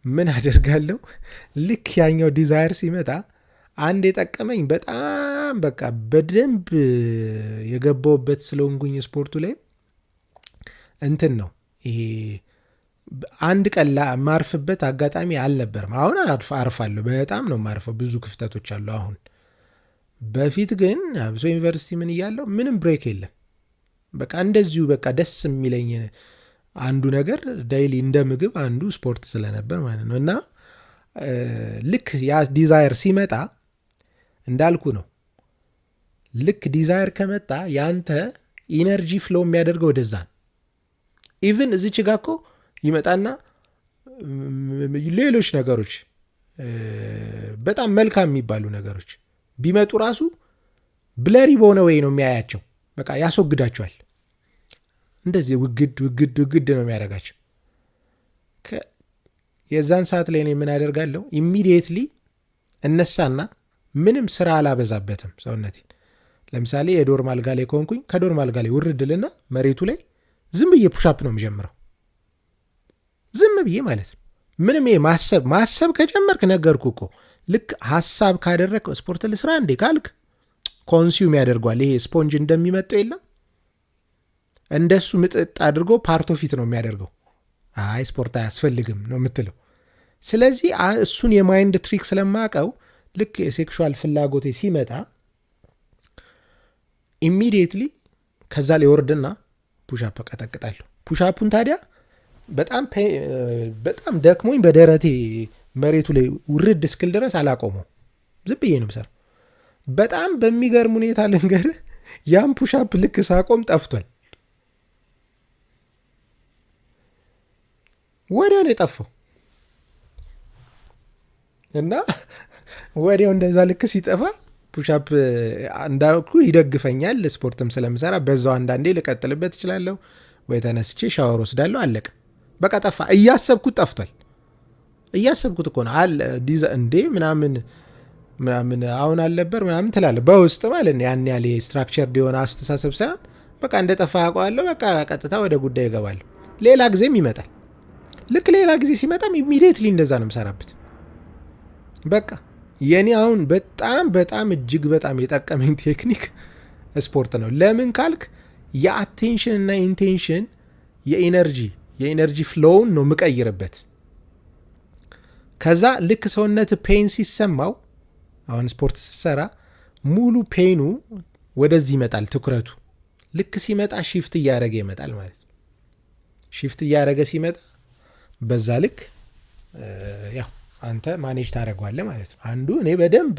ምን አደርጋለሁ? ልክ ያኛው desire ሲመጣ አንድ የጠቀመኝ በጣም በቃ በደንብ የገባውበት ስለሆንኩኝ ስፖርቱ ላይ እንትን ነው፣ ይሄ አንድ ቀን ማርፍበት አጋጣሚ አልነበርም። አሁን አርፋለሁ፣ በጣም ነው ማርፈው፣ ብዙ ክፍተቶች አሉ አሁን። በፊት ግን አብሶ ዩኒቨርሲቲ ምን እያለው ምንም break የለም። በቃ እንደዚሁ በቃ ደስ የሚለኝ አንዱ ነገር daily እንደ ምግብ አንዱ ስፖርት ስለነበር ማለት ነው። እና ልክ ያ desire ሲመጣ እንዳልኩ ነው። ልክ desire ከመጣ ያንተ energy flow የሚያደርገው ወደዛ ነው። Even እዚች ጋ እኮ ይመጣና ሌሎች ነገሮች፣ በጣም መልካም የሚባሉ ነገሮች ቢመጡ ራሱ blurry በሆነ way ነው የሚያያቸው። በቃ ያስወግዳቸዋል። እንደዚህ ውግድ ውግድ ውግድ ነው የሚያደርጋቸው። የዛን ሰዓት ላይ እኔ ምን አደርጋለሁ? Immediately እነሳና ምንም ስራ አላበዛበትም ሰውነቴን። ለምሳሌ የ dorm አልጋ ላይ ከሆንኩኝ ከ dorm አልጋ ላይ ውርድ እልና መሬቱ ላይ ዝም ብዬ push up ነው የምጀምረው። ዝም ብዬ ማለት ነው። ምንም ይሄ ማሰብ ማሰብ ከጀመርክ፣ ነገርኩ እኮ፣ ልክ ሀሳብ ካደረግክ ስፖርት ልስራ እንዴ ካልክ consume ያደርገዋል። ይሄ ስፖንጅ እንደሚመጠው የለም፣ እንደሱ ምጥጥ አድርጎ part of it ነው የሚያደርገው። አይ ስፖርት አያስፈልግም ነው የምትለው። ስለዚህ እሱን የ mind trick ስለማቀው ልክ የ sexual ፍላጎቴ ሲመጣ immediately ከዛ ላይ ወርድና push up ቀጠቅጣለሁ። Push up ኡን ታዲያ በጣም በጣም ደክሞኝ በደረቴ መሬቱ ላይ ውርድ እስክል ድረስ አላቆመው። ዝም ብዬ ነው የምሰራው። በጣም በሚገርም ሁኔታ ልንገርህ፣ ያን push up ልክ ሳቆም ጠፍቷል። ወዲያው ነው የጠፋው እና ወዲያው እንደዛ ልክ ሲጠፋ push up እንዳልኩ ይደግፈኛል። ስፖርትም ስለምሰራ በዛው አንዳንዴ ልቀጥልበት እችላለሁ፣ ወይ ተነስቼ ሻወር ወስዳለሁ። አለቀ። በቃ ጠፋ። እያሰብኩት ጠፍቷል። እያሰብኩት እኮ ነው አለ እንዴ ምናምን ምናምን አሁን አልነበር ምናምን ትላለህ በውስጥ ማለት ነው። ያን ያህል structure የሆነ አስተሳሰብ ሳይሆን በቃ እንደ ጠፋ ያውቀዋለሁ። በቃ ቀጥታ ወደ ጉዳይ እገባለሁ። ሌላ ጊዜም ይመጣል። ልክ ሌላ ጊዜ ሲመጣም immediately እንደዛ ነው የምሰራበት። በቃ የኔ አሁን በጣም በጣም እጅግ በጣም የጠቀመኝ technique ስፖርት ነው። ለምን ካልክ የ attention እና intention የ energy flow ውን ነው የምቀይርበት። ከዛ ልክ ሰውነት pain ሲሰማው፣ አሁን ስፖርት ስትሰራ ሙሉ pain ኡ ወደዚህ ይመጣል። ትኩረቱ ልክ ሲመጣ shift እያደረገ ይመጣል ማለት ነው። Shift እያደረገ ሲመጣ በዛ ልክ ያው አንተ manage ታደርገዋለህ ማለት ነው። አንዱ እኔ በደንብ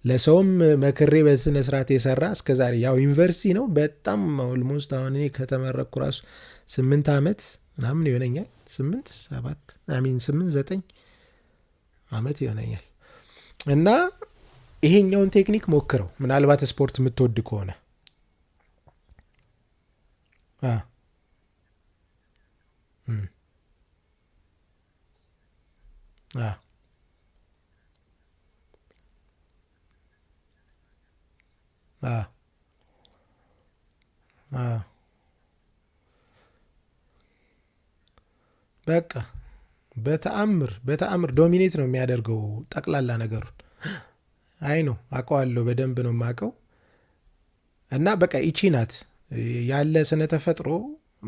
ለሰውም መክሬ በስነ ስርዓት የሰራ እስከዛሬ ያው ዩኒቨርሲቲ ነው በጣም almost አሁን እኔ ከተመረቅኩ ራሱ 8 ዓመት ምናምን ይሆነኛል። 8 7 I mean 8 9 ዓመት ይሆነኛል። እና ይሄኛውን technique ሞክረው ምናልባት ስፖርት የምትወድ ከሆነ። አ እም አ አ አ በቃ በተአምር በተአምር dominate ነው የሚያደርገው ጠቅላላ ነገሩን። አይ ነው አውቀዋለሁ፣ በደንብ ነው የማውቀው። እና በቃ ይቺ ናት ያለ ስነ ተፈጥሮ።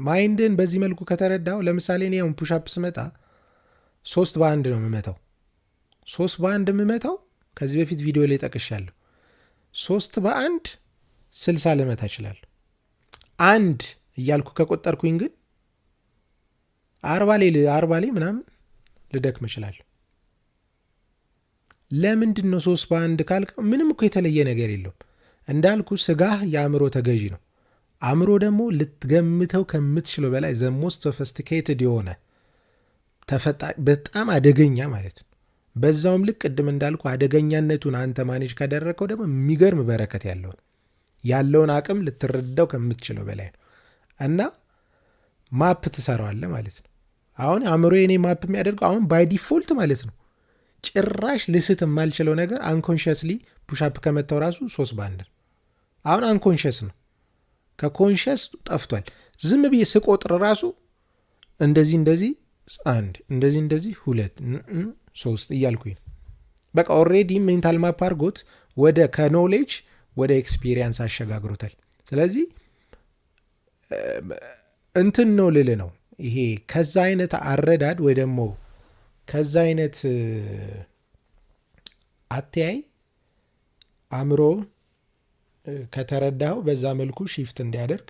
ማይንድን በዚህ መልኩ ከተረዳው፣ ለምሳሌ እኔ አሁን push up ስመታ 3 በ1 ነው የምመታው። 3 በ1 የምመታው ከዚህ በፊት ቪዲዮ ላይ ጠቅሻለሁ። 3 በ1 60 ልመታ እችላለሁ። አንድ እያልኩ ከቆጠርኩኝ ግን 40 ላይ 40 ላይ ምናምን ልደክም እችላለሁ። ለምንድን ነው 3 በ1 ካልከው ምንም እኮ የተለየ ነገር የለውም። እንዳልኩ ስጋህ የአእምሮ ተገዢ ነው። አእምሮ ደግሞ ልትገምተው ከምትችለው በላይ the most sophisticated የሆነ በጣም አደገኛ ማለት ነው። በዛውም ልክ ቅድም እንዳልኩ አደገኛነቱን አንተ manage ካደረግከው ደግሞ የሚገርም በረከት ያለው ነው። ያለውን አቅም ልትረዳው ከምትችለው በላይ ነው እና map ትሰራዋለህ ማለት ነው። አሁን አእምሮ የኔ map የሚያደርገው አሁን by default ማለት ነው፣ ጭራሽ ልስት የማልችለው ነገር unconsciously push up ከመታው ራሱ 3 በ1 ነው። አሁን unconscious ነው፣ ከ conscious ጠፍቷል። ዝም ብዬ ስቆጥር ራሱ እንደዚህ እንደዚህ አንድ፣ እንደዚህ እንደዚህ ሁለት፣ ሶስት እያልኩኝ ነው። በቃ already mental map አድርጎት ወደ ከ knowledge ወደ experience አሸጋግሮታል። ስለዚህ እንትን ነው ልል ነው፣ ይሄ ከዛ አይነት አረዳድ ወይ ደግሞ ከዛ አይነት አተያይ አእምሮ ከተረዳኸው በዛ መልኩ shift እንዲያደርግ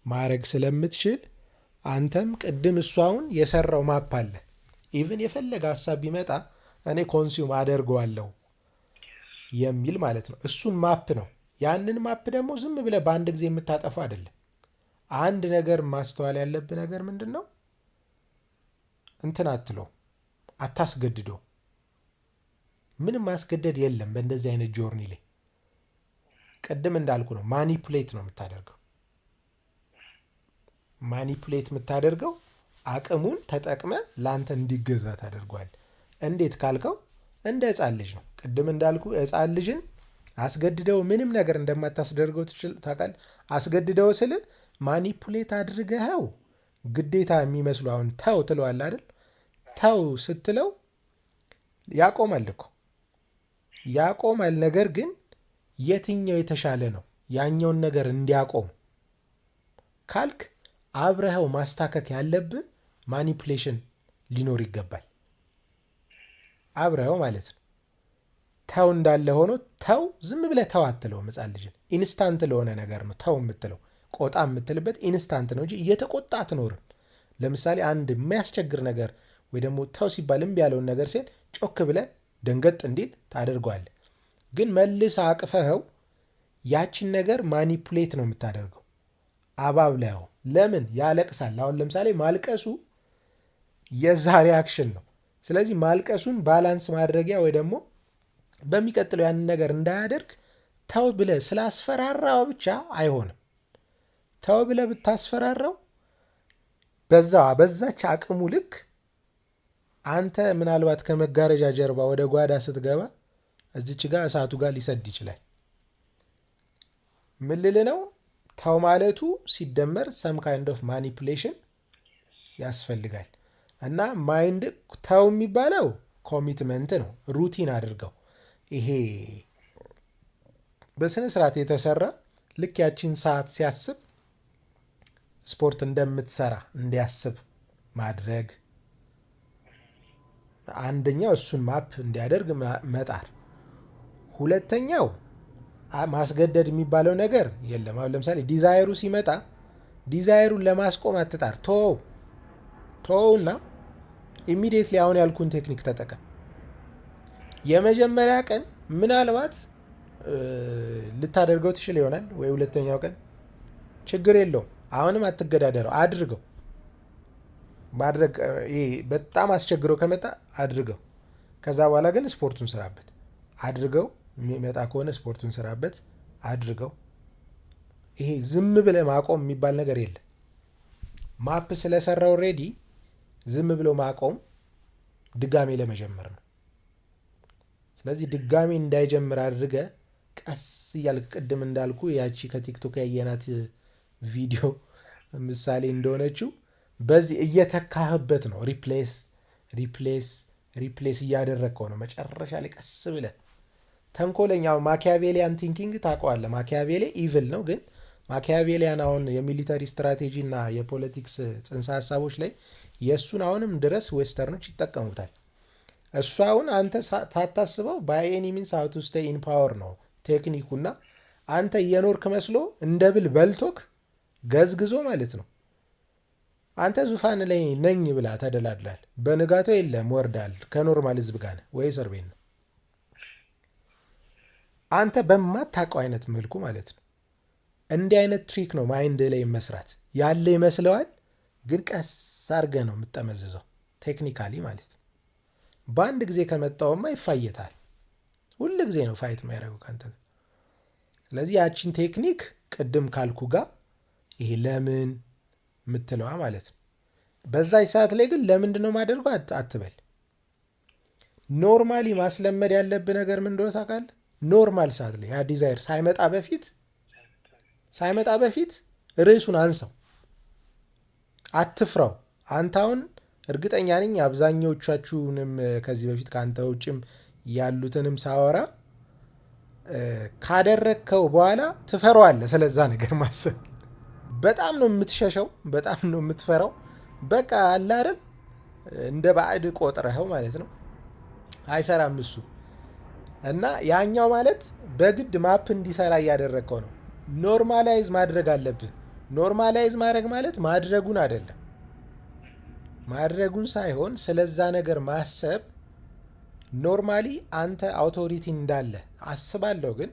ማድረግ ስለምትችል አንተም ቅድም እሱ አሁን የሰራው map አለ። Even የፈለገ ሀሳብ ቢመጣ እኔ consume አደርገዋለሁ የሚል ማለት ነው። እሱን map ነው። ያንን map ደግሞ ዝም ብለህ በአንድ ጊዜ የምታጠፋው አይደለም። አንድ ነገር ማስተዋል ያለብህ ነገር ምንድን ነው? እንትን አትለው፣ አታስገድደው። ምንም ማስገደድ የለም በእንደዚህ አይነት journey ላይ። ቅድም እንዳልኩ ነው፣ manipulate ነው የምታደርገው። Manipulate የምታደርገው አቅሙን ተጠቅመህ ለአንተ እንዲገዛ ታደርገዋል። እንዴት ካልከው እንደ ሕፃን ልጅ ነው። ቅድም እንዳልኩ ሕፃን ልጅን አስገድደው ምንም ነገር እንደማታስደርገው ትችል ታውቃለህ። አስገድደው ስል manipulate አድርገኸው ግዴታ የሚመስሉ አሁን ተው ትለዋለህ አይደል? ተው ስትለው ያቆማል እኮ፣ ያቆማል። ነገር ግን የትኛው የተሻለ ነው ያኛውን ነገር እንዲያቆም ካልክ አብረኸው ማስታከክ ያለብህ manipulation ሊኖር ይገባል። አብረኸው ማለት ነው። ተው እንዳለ ሆኖ ተው ዝም ብለህ ተው አትለውም። ሕፃን ልጅን instant ለሆነ ነገር ነው ተው የምትለው። ቆጣ የምትልበት instant ነው እንጂ እየተቆጣ አትኖርም። ለምሳሌ አንድ የሚያስቸግር ነገር ወይ ደግሞ ተው ሲባል እምቢ ያለውን ነገር ሲል ጮክ ብለህ ደንገጥ እንዲል ታደርገዋለህ። ግን መልሰህ አቅፈኸው ያችን ነገር manipulate ነው የምታደርገው። አባብለኸው ለምን ያለቅሳል? አሁን ለምሳሌ ማልቀሱ የዛ reaction ነው። ስለዚህ ማልቀሱን balance ማድረጊያ ወይ ደግሞ በሚቀጥለው ያንን ነገር እንዳያደርግ ተው ብለህ ስላስፈራራው ብቻ አይሆንም። ተው ብለህ ብታስፈራራው በዛ በዛች አቅሙ ልክ አንተ ምናልባት ከመጋረጃ ጀርባ ወደ ጓዳ ስትገባ እዚች ጋር እሳቱ ጋር ሊሰድ ይችላል። ምን ልል ነው? ተው ማለቱ ሲደመር some kind of manipulation ያስፈልጋል። እና mind ተው የሚባለው commitment ነው። Routine አድርገው፣ ይሄ በስነ ስርዓት የተሰራ ልክ ያቺን ሰዓት ሲያስብ ስፖርት እንደምትሰራ እንዲያስብ ማድረግ አንደኛው እሱን map እንዲያደርግ መጣር። ሁለተኛው ማስገደድ የሚባለው ነገር የለም። አሁን ለምሳሌ desire ኡ ሲመጣ desire ኡን ለማስቆም አትጣር። ተወው ተወውና immediately አሁን ያልኩን technique ተጠቀም። የመጀመሪያ ቀን ምናልባት ልታደርገው ትችል ይሆናል ወይ ሁለተኛው ቀን፣ ችግር የለውም። አሁንም አትገዳደረው፣ አድርገው። ማድረግ ይሄ በጣም አስቸግሮ ከመጣ አድርገው። ከዛ በኋላ ግን ስፖርቱን ስራበት። አድርገው፣ የሚመጣ ከሆነ ስፖርቱን ስራበት፣ አድርገው። ይሄ ዝም ብለህ ማቆም የሚባል ነገር የለም። Map ስለሰራው already ዝም ብሎ ማቆም ድጋሜ ለመጀመር ነው። ስለዚህ ድጋሜ እንዳይጀምር አድርገህ ቀስ እያልክ፣ ቅድም እንዳልኩ ያቺ ከ TikTok ያየናት ቪዲዮ ምሳሌ እንደሆነችው፣ በዚህ እየተካህበት ነው። Replace, replace, replace እያደረግከው ነው። መጨረሻ ላይ ቀስ ብለህ ተንኮለኛው Machiavellian thinking ታውቀዋለህ። ማኪያቬሊ evil ነው፣ ግን Machiavellian አሁን የ military strategy እና የ politics ጽንሰ ሀሳቦች ላይ የእሱን አሁንም ድረስ western ኦች ይጠቀሙታል። እሱ አሁን አንተ ሳታስበው by any means how to stay in power ነው technique ኡና አንተ እየኖርክ መስሎ እንደ ብል በልቶክ ገዝግዞ ማለት ነው። አንተ ዙፋን ላይ ነኝ ብላ ተደላድላል። በንጋታው የለም ወርዳል። ከ normal ህዝብ ጋር ነህ ወይ እስር ቤት ነው። አንተ በማታውቀው አይነት መልኩ ማለት ነው። እንዲህ አይነት trick ነው mind ላይ መስራት ያለ ይመስለዋል፣ ግን ቀስ አድርገህ ነው የምጠመዝዘው technically ማለት ነው። በአንድ ጊዜ ከመጣውማ ይፋየታል። ሁል ጊዜ ነው fight የሚያደርገው ከአንተ ጋር። ስለዚህ ያቺን technique ቅድም ካልኩ ጋር ይሄ ለምን የምትለዋ ማለት ነው። በዛች ሰዓት ላይ ግን ለምንድን ነው ማደርገው አትበል። Normally ማስለመድ ያለብህ ነገር ምን እንደሆነ ታውቃለህ? Normal ሰዓት ላይ ያ desire ሳይመጣ በፊት ርዕሱን አንሳው፣ አትፍራው። አንተ አሁን እርግጠኛ ነኝ አብዛኛዎቻችሁንም ከዚህ በፊት ከአንተ ውጭም ያሉትንም ሳወራ ካደረግከው በኋላ ትፈራዋለህ። ስለዛ ነገር ማሰብ በጣም ነው የምትሸሸው፣ በጣም ነው የምትፈራው። በቃ አለ አይደል እንደ ባዕድ ቆጥረኸው ማለት ነው። አይሰራም እሱ። እና ያኛው ማለት በግድ map እንዲሰራ እያደረግከው ነው። Normalize ማድረግ አለብህ። Normalize ማድረግ ማለት ማድረጉን አይደለም፣ ማድረጉን ሳይሆን ስለዛ ነገር ማሰብ normally አንተ authority እንዳለ አስባለሁ፣ ግን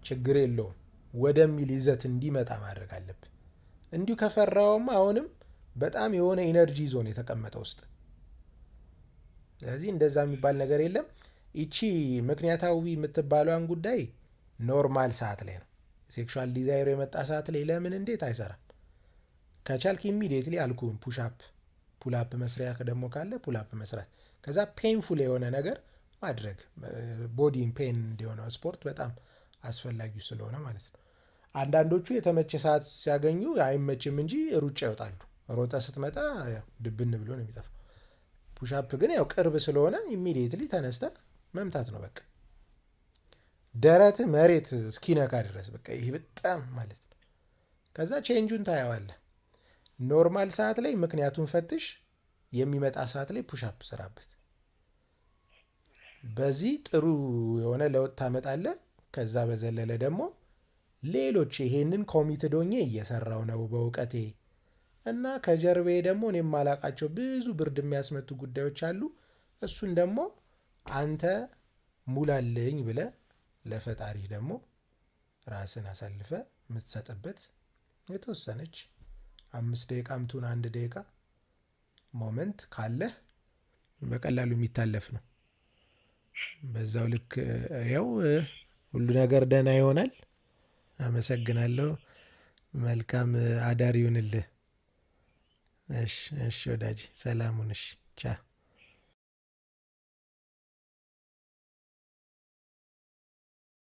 ችግር የለውም ወደሚል ይዘት እንዲመጣ ማድረግ አለብህ። እንዲሁ ከፈራውም አሁንም በጣም የሆነ energy ይዞ ነው የተቀመጠ ውስጥ። ስለዚህ እንደዛ የሚባል ነገር የለም። ይቺ ምክንያታዊ የምትባለዋን ጉዳይ normal ሰዓት ላይ ነው። Sexual desire ኡ የመጣ ሰዓት ላይ ለምን እንዴት አይሰራም። ከቻልክ immediately አልኩህን push up፣ pull up መስሪያ ደግሞ ካለ pull up መስራት፣ ከዛ painful የሆነ ነገር ማድረግ፣ body ን pain እንዲሆነ ስፖርት በጣም አስፈላጊው ስለሆነ ማለት ነው። አንዳንዶቹ የተመቸ ሰዓት ሲያገኙ አይመችም እንጂ ሩጫ ይወጣሉ። ሮጠ ስትመጣ ያው ድብን ብሎ ነው የሚጠፋው። Push up ግን ያው ቅርብ ስለሆነ immediately ተነስተ መምታት ነው በቃ፣ ደረት መሬት እስኪነካ ድረስ፣ በቃ ይሄ በጣም ማለት ነው። ከዛ change ኡን ታየዋለህ። Normal ሰዓት ላይ ምክንያቱን ፈትሽ፣ የሚመጣ ሰዓት ላይ push up ስራበት። በዚህ ጥሩ የሆነ ለውጥ ታመጣለህ። ከዛ በዘለለ ደግሞ ሌሎች ይሄንን committed ሆኜ እየሰራው ነው በእውቀቴ እና ከጀርባዬ ደግሞ እኔ የማላቃቸው ብዙ ብርድ የሚያስመቱ ጉዳዮች አሉ። እሱን ደግሞ አንተ ሙላልኝ ብለህ ለፈጣሪህ ደግሞ ራስን አሳልፈ የምትሰጥበት የተወሰነች 5 ደቂቃም ትሁን 1 ደቂቃ moment ካለህ በቀላሉ የሚታለፍ ነው። በዛው ልክ ያው ሁሉ ነገር ደህና ይሆናል። አመሰግናለሁ። መልካም አዳር ይሁንልህ። እሺ እሺ ወዳጄ፣ ሰላም ሁን። እሺ፣ ቻው።